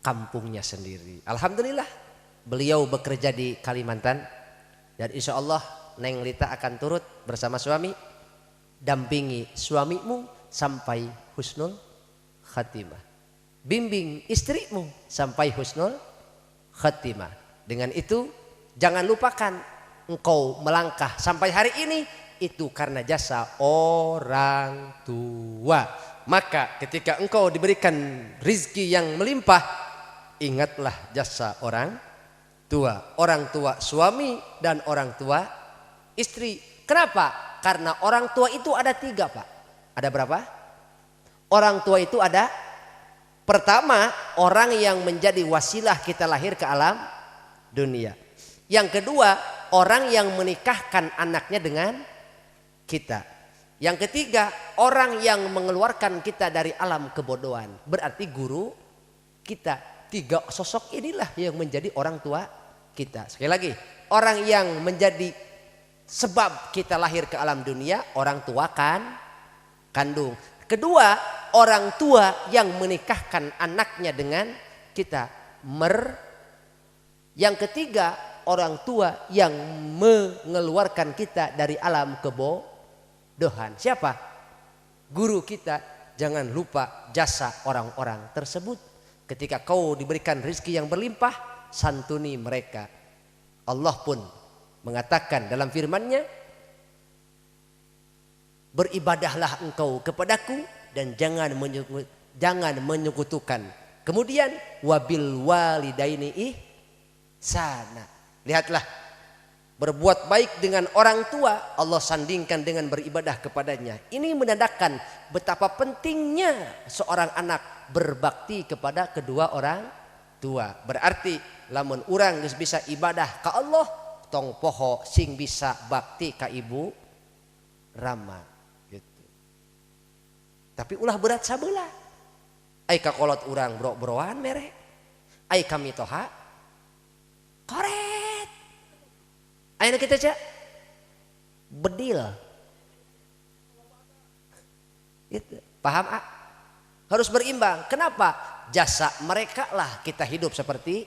kampungnya sendiri. Alhamdulillah, beliau bekerja di Kalimantan dan insya Allah Neng Lita akan turut bersama suami. Dampingi suamimu sampai husnul khatimah. Bimbing istrimu sampai husnul khatimah. Dengan itu jangan lupakan engkau melangkah sampai hari ini itu karena jasa orang tua. Maka ketika engkau diberikan rizki yang melimpah, ingatlah jasa orang tua. Orang tua suami dan orang tua istri. Kenapa? Karena orang tua itu ada tiga, Pak. Ada berapa? Orang tua itu ada pertama, orang yang menjadi wasilah kita lahir ke alam dunia. Yang kedua, orang yang menikahkan anaknya dengan kita. Yang ketiga, orang yang mengeluarkan kita dari alam kebodohan. Berarti guru kita. Tiga sosok inilah yang menjadi orang tua kita. Sekali lagi, orang yang menjadi sebab kita lahir ke alam dunia, orang tua kan kandung. Kedua, orang tua yang menikahkan anaknya dengan kita. Yang ketiga, orang tua yang mengeluarkan kita dari alam kebodohan. Siapa? Guru kita. Jangan lupa jasa orang-orang tersebut. Ketika kau diberikan rezeki yang berlimpah, santuni mereka. Allah pun mengatakan dalam firman-Nya, beribadahlah engkau kepadaku dan jangan menyekutukan. Kemudian wabil walidaini ihsana. Lihatlah, berbuat baik dengan orang tua Allah sandingkan dengan beribadah kepadanya. Ini menandakan betapa pentingnya seorang anak berbakti kepada kedua orang tua. Berarti lamun urang geus bisa ibadah ka Allah, tong poho sing bisa bakti ka ibu rama gitu. Tapi ulah berat sabelah. Ai kakolot urang bro-broan mere. Ai kami toha koret. Ayeuna kita cak bedil. Gitu. Paham ah? Harus berimbang. Kenapa? Jasa mereka lah kita hidup seperti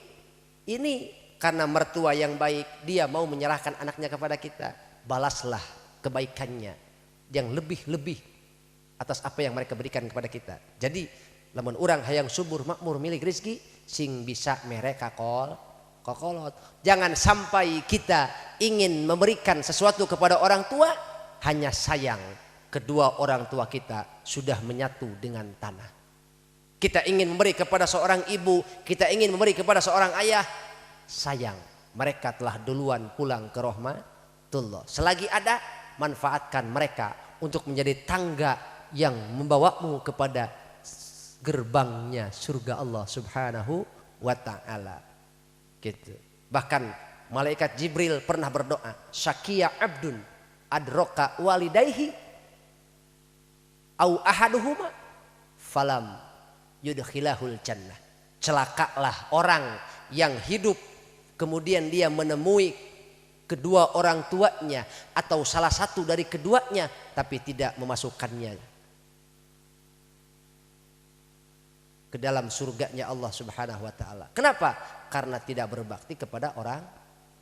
ini. Karena mertua yang baik, dia mau menyerahkan anaknya kepada kita. Balaslah kebaikannya yang lebih-lebih atas apa yang mereka berikan kepada kita. Jadi, lamun urang hayang subur makmur milik rezeki, sing bisa mereka kokolot. Jangan sampai kita ingin memberikan sesuatu kepada orang tua, hanya sayang kedua orang tua kita sudah menyatu dengan tanah. Kita ingin memberi kepada seorang ibu, kita ingin memberi kepada seorang ayah, sayang mereka telah duluan pulang ke rahmatullah. Selagi ada, manfaatkan mereka untuk menjadi tangga yang membawamu kepada gerbangnya surga Allah Subhanahu wa ta'ala. Gitu. Bahkan malaikat Jibril pernah berdoa, syakiya abdun adroka walidaihi au ahaduhuma falam yudkhilahul jannah. Celakalah orang yang hidup kemudian dia menemui kedua orang tuanya atau salah satu dari keduanya tapi tidak memasukkannya ke dalam surganya Allah Subhanahu wa taala. Kenapa? Karena tidak berbakti kepada orang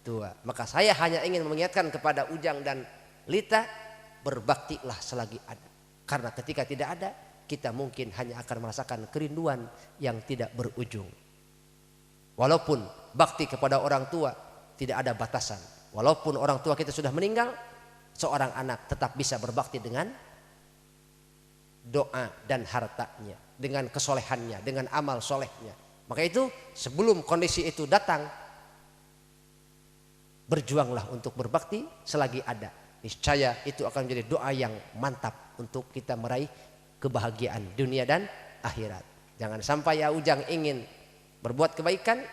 tua. Maka saya hanya ingin mengingatkan kepada Ujang dan Lita, berbaktilah selagi ada. Karena ketika tidak ada, kita mungkin hanya akan merasakan kerinduan yang tidak berujung. Walaupun bakti kepada orang tua tidak ada batasan. Walaupun orang tua kita sudah meninggal, seorang anak tetap bisa berbakti dengan doa dan hartanya, dengan kesolehannya, dengan amal solehnya. Maka itu sebelum kondisi itu datang, berjuanglah untuk berbakti selagi ada. Niscaya itu akan menjadi doa yang mantap untuk kita meraih kebahagiaan dunia dan akhirat. Jangan sampai ya Ujang ingin berbuat kebaikan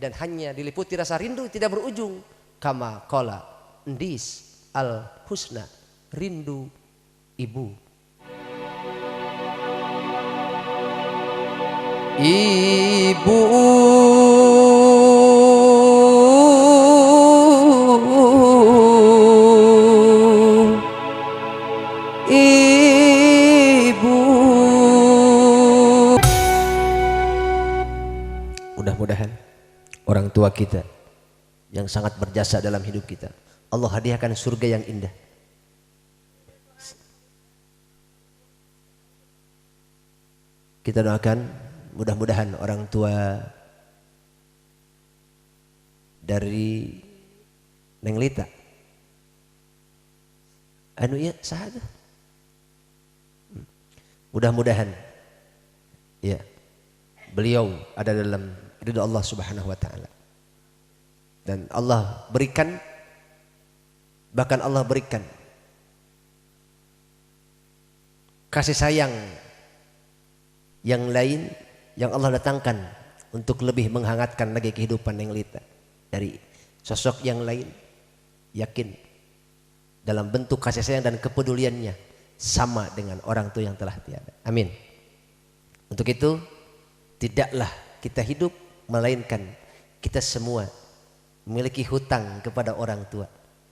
dan hanya diliputi rasa rindu tidak berujung. Kama qala ndis al husna, rindu ibu. Ibu ibu. Mudah-mudahan orang tua kita yang sangat berjasa dalam hidup kita, Allah hadiahkan surga yang indah. Kita doakan mudah-mudahan orang tua dari Neng Lita anu ieu saha tuh? Mudah-mudahan ya beliau ada dalam ridha Allah Subhanahu wa taala. Dan Allah berikan, bahkan Allah berikan kasih sayang yang lain yang Allah datangkan untuk lebih menghangatkan lagi kehidupan Neng Lita dari sosok yang lain. Yakin dalam bentuk kasih sayang dan kepeduliannya sama dengan orang tua yang telah tiada. Amin. Untuk itu tidaklah kita hidup melainkan kita semua memiliki hutang kepada orang tua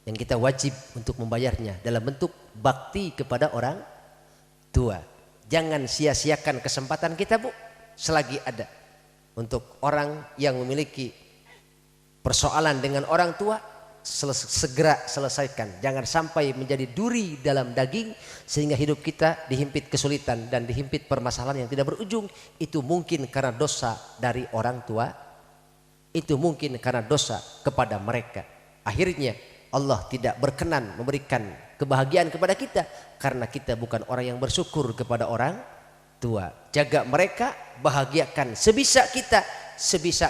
yang kita wajib untuk membayarnya dalam bentuk bakti kepada orang tua. Jangan sia-siakan kesempatan kita, Bu, selagi ada. Untuk orang yang memiliki persoalan dengan orang tua, segera selesaikan. Jangan sampai menjadi duri dalam daging sehingga hidup kita dihimpit kesulitan dan dihimpit permasalahan yang tidak berujung. Itu mungkin karena dosa dari orang tua, itu mungkin karena dosa kepada mereka. Akhirnya Allah tidak berkenan memberikan kebahagiaan kepada kita karena kita bukan orang yang bersyukur kepada orang tua. Jaga mereka, bahagiakan sebisa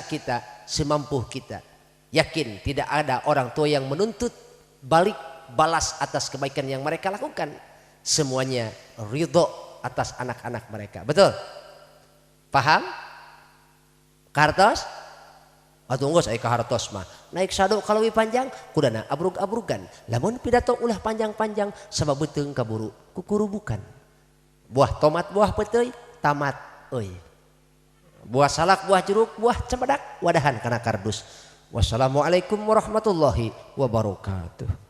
kita, semampu kita. Yakin tidak ada orang tua yang menuntut balik balas atas kebaikan yang mereka lakukan. Semuanya ridho atas anak-anak mereka. Betul? Paham? Kartos? Atuh geus aya kahartos mah. Naik sado kalau panjang kudana abrug-abrugan. Lamun pidato ulah panjang-panjang sabab beuteung kaburu kukurubukan. Buah tomat buah peuteuy tamat euy. Buah salak buah jeruk buah cempedak wadahan kana kardus. Wassalamualaikum warahmatullahi wabarakatuh.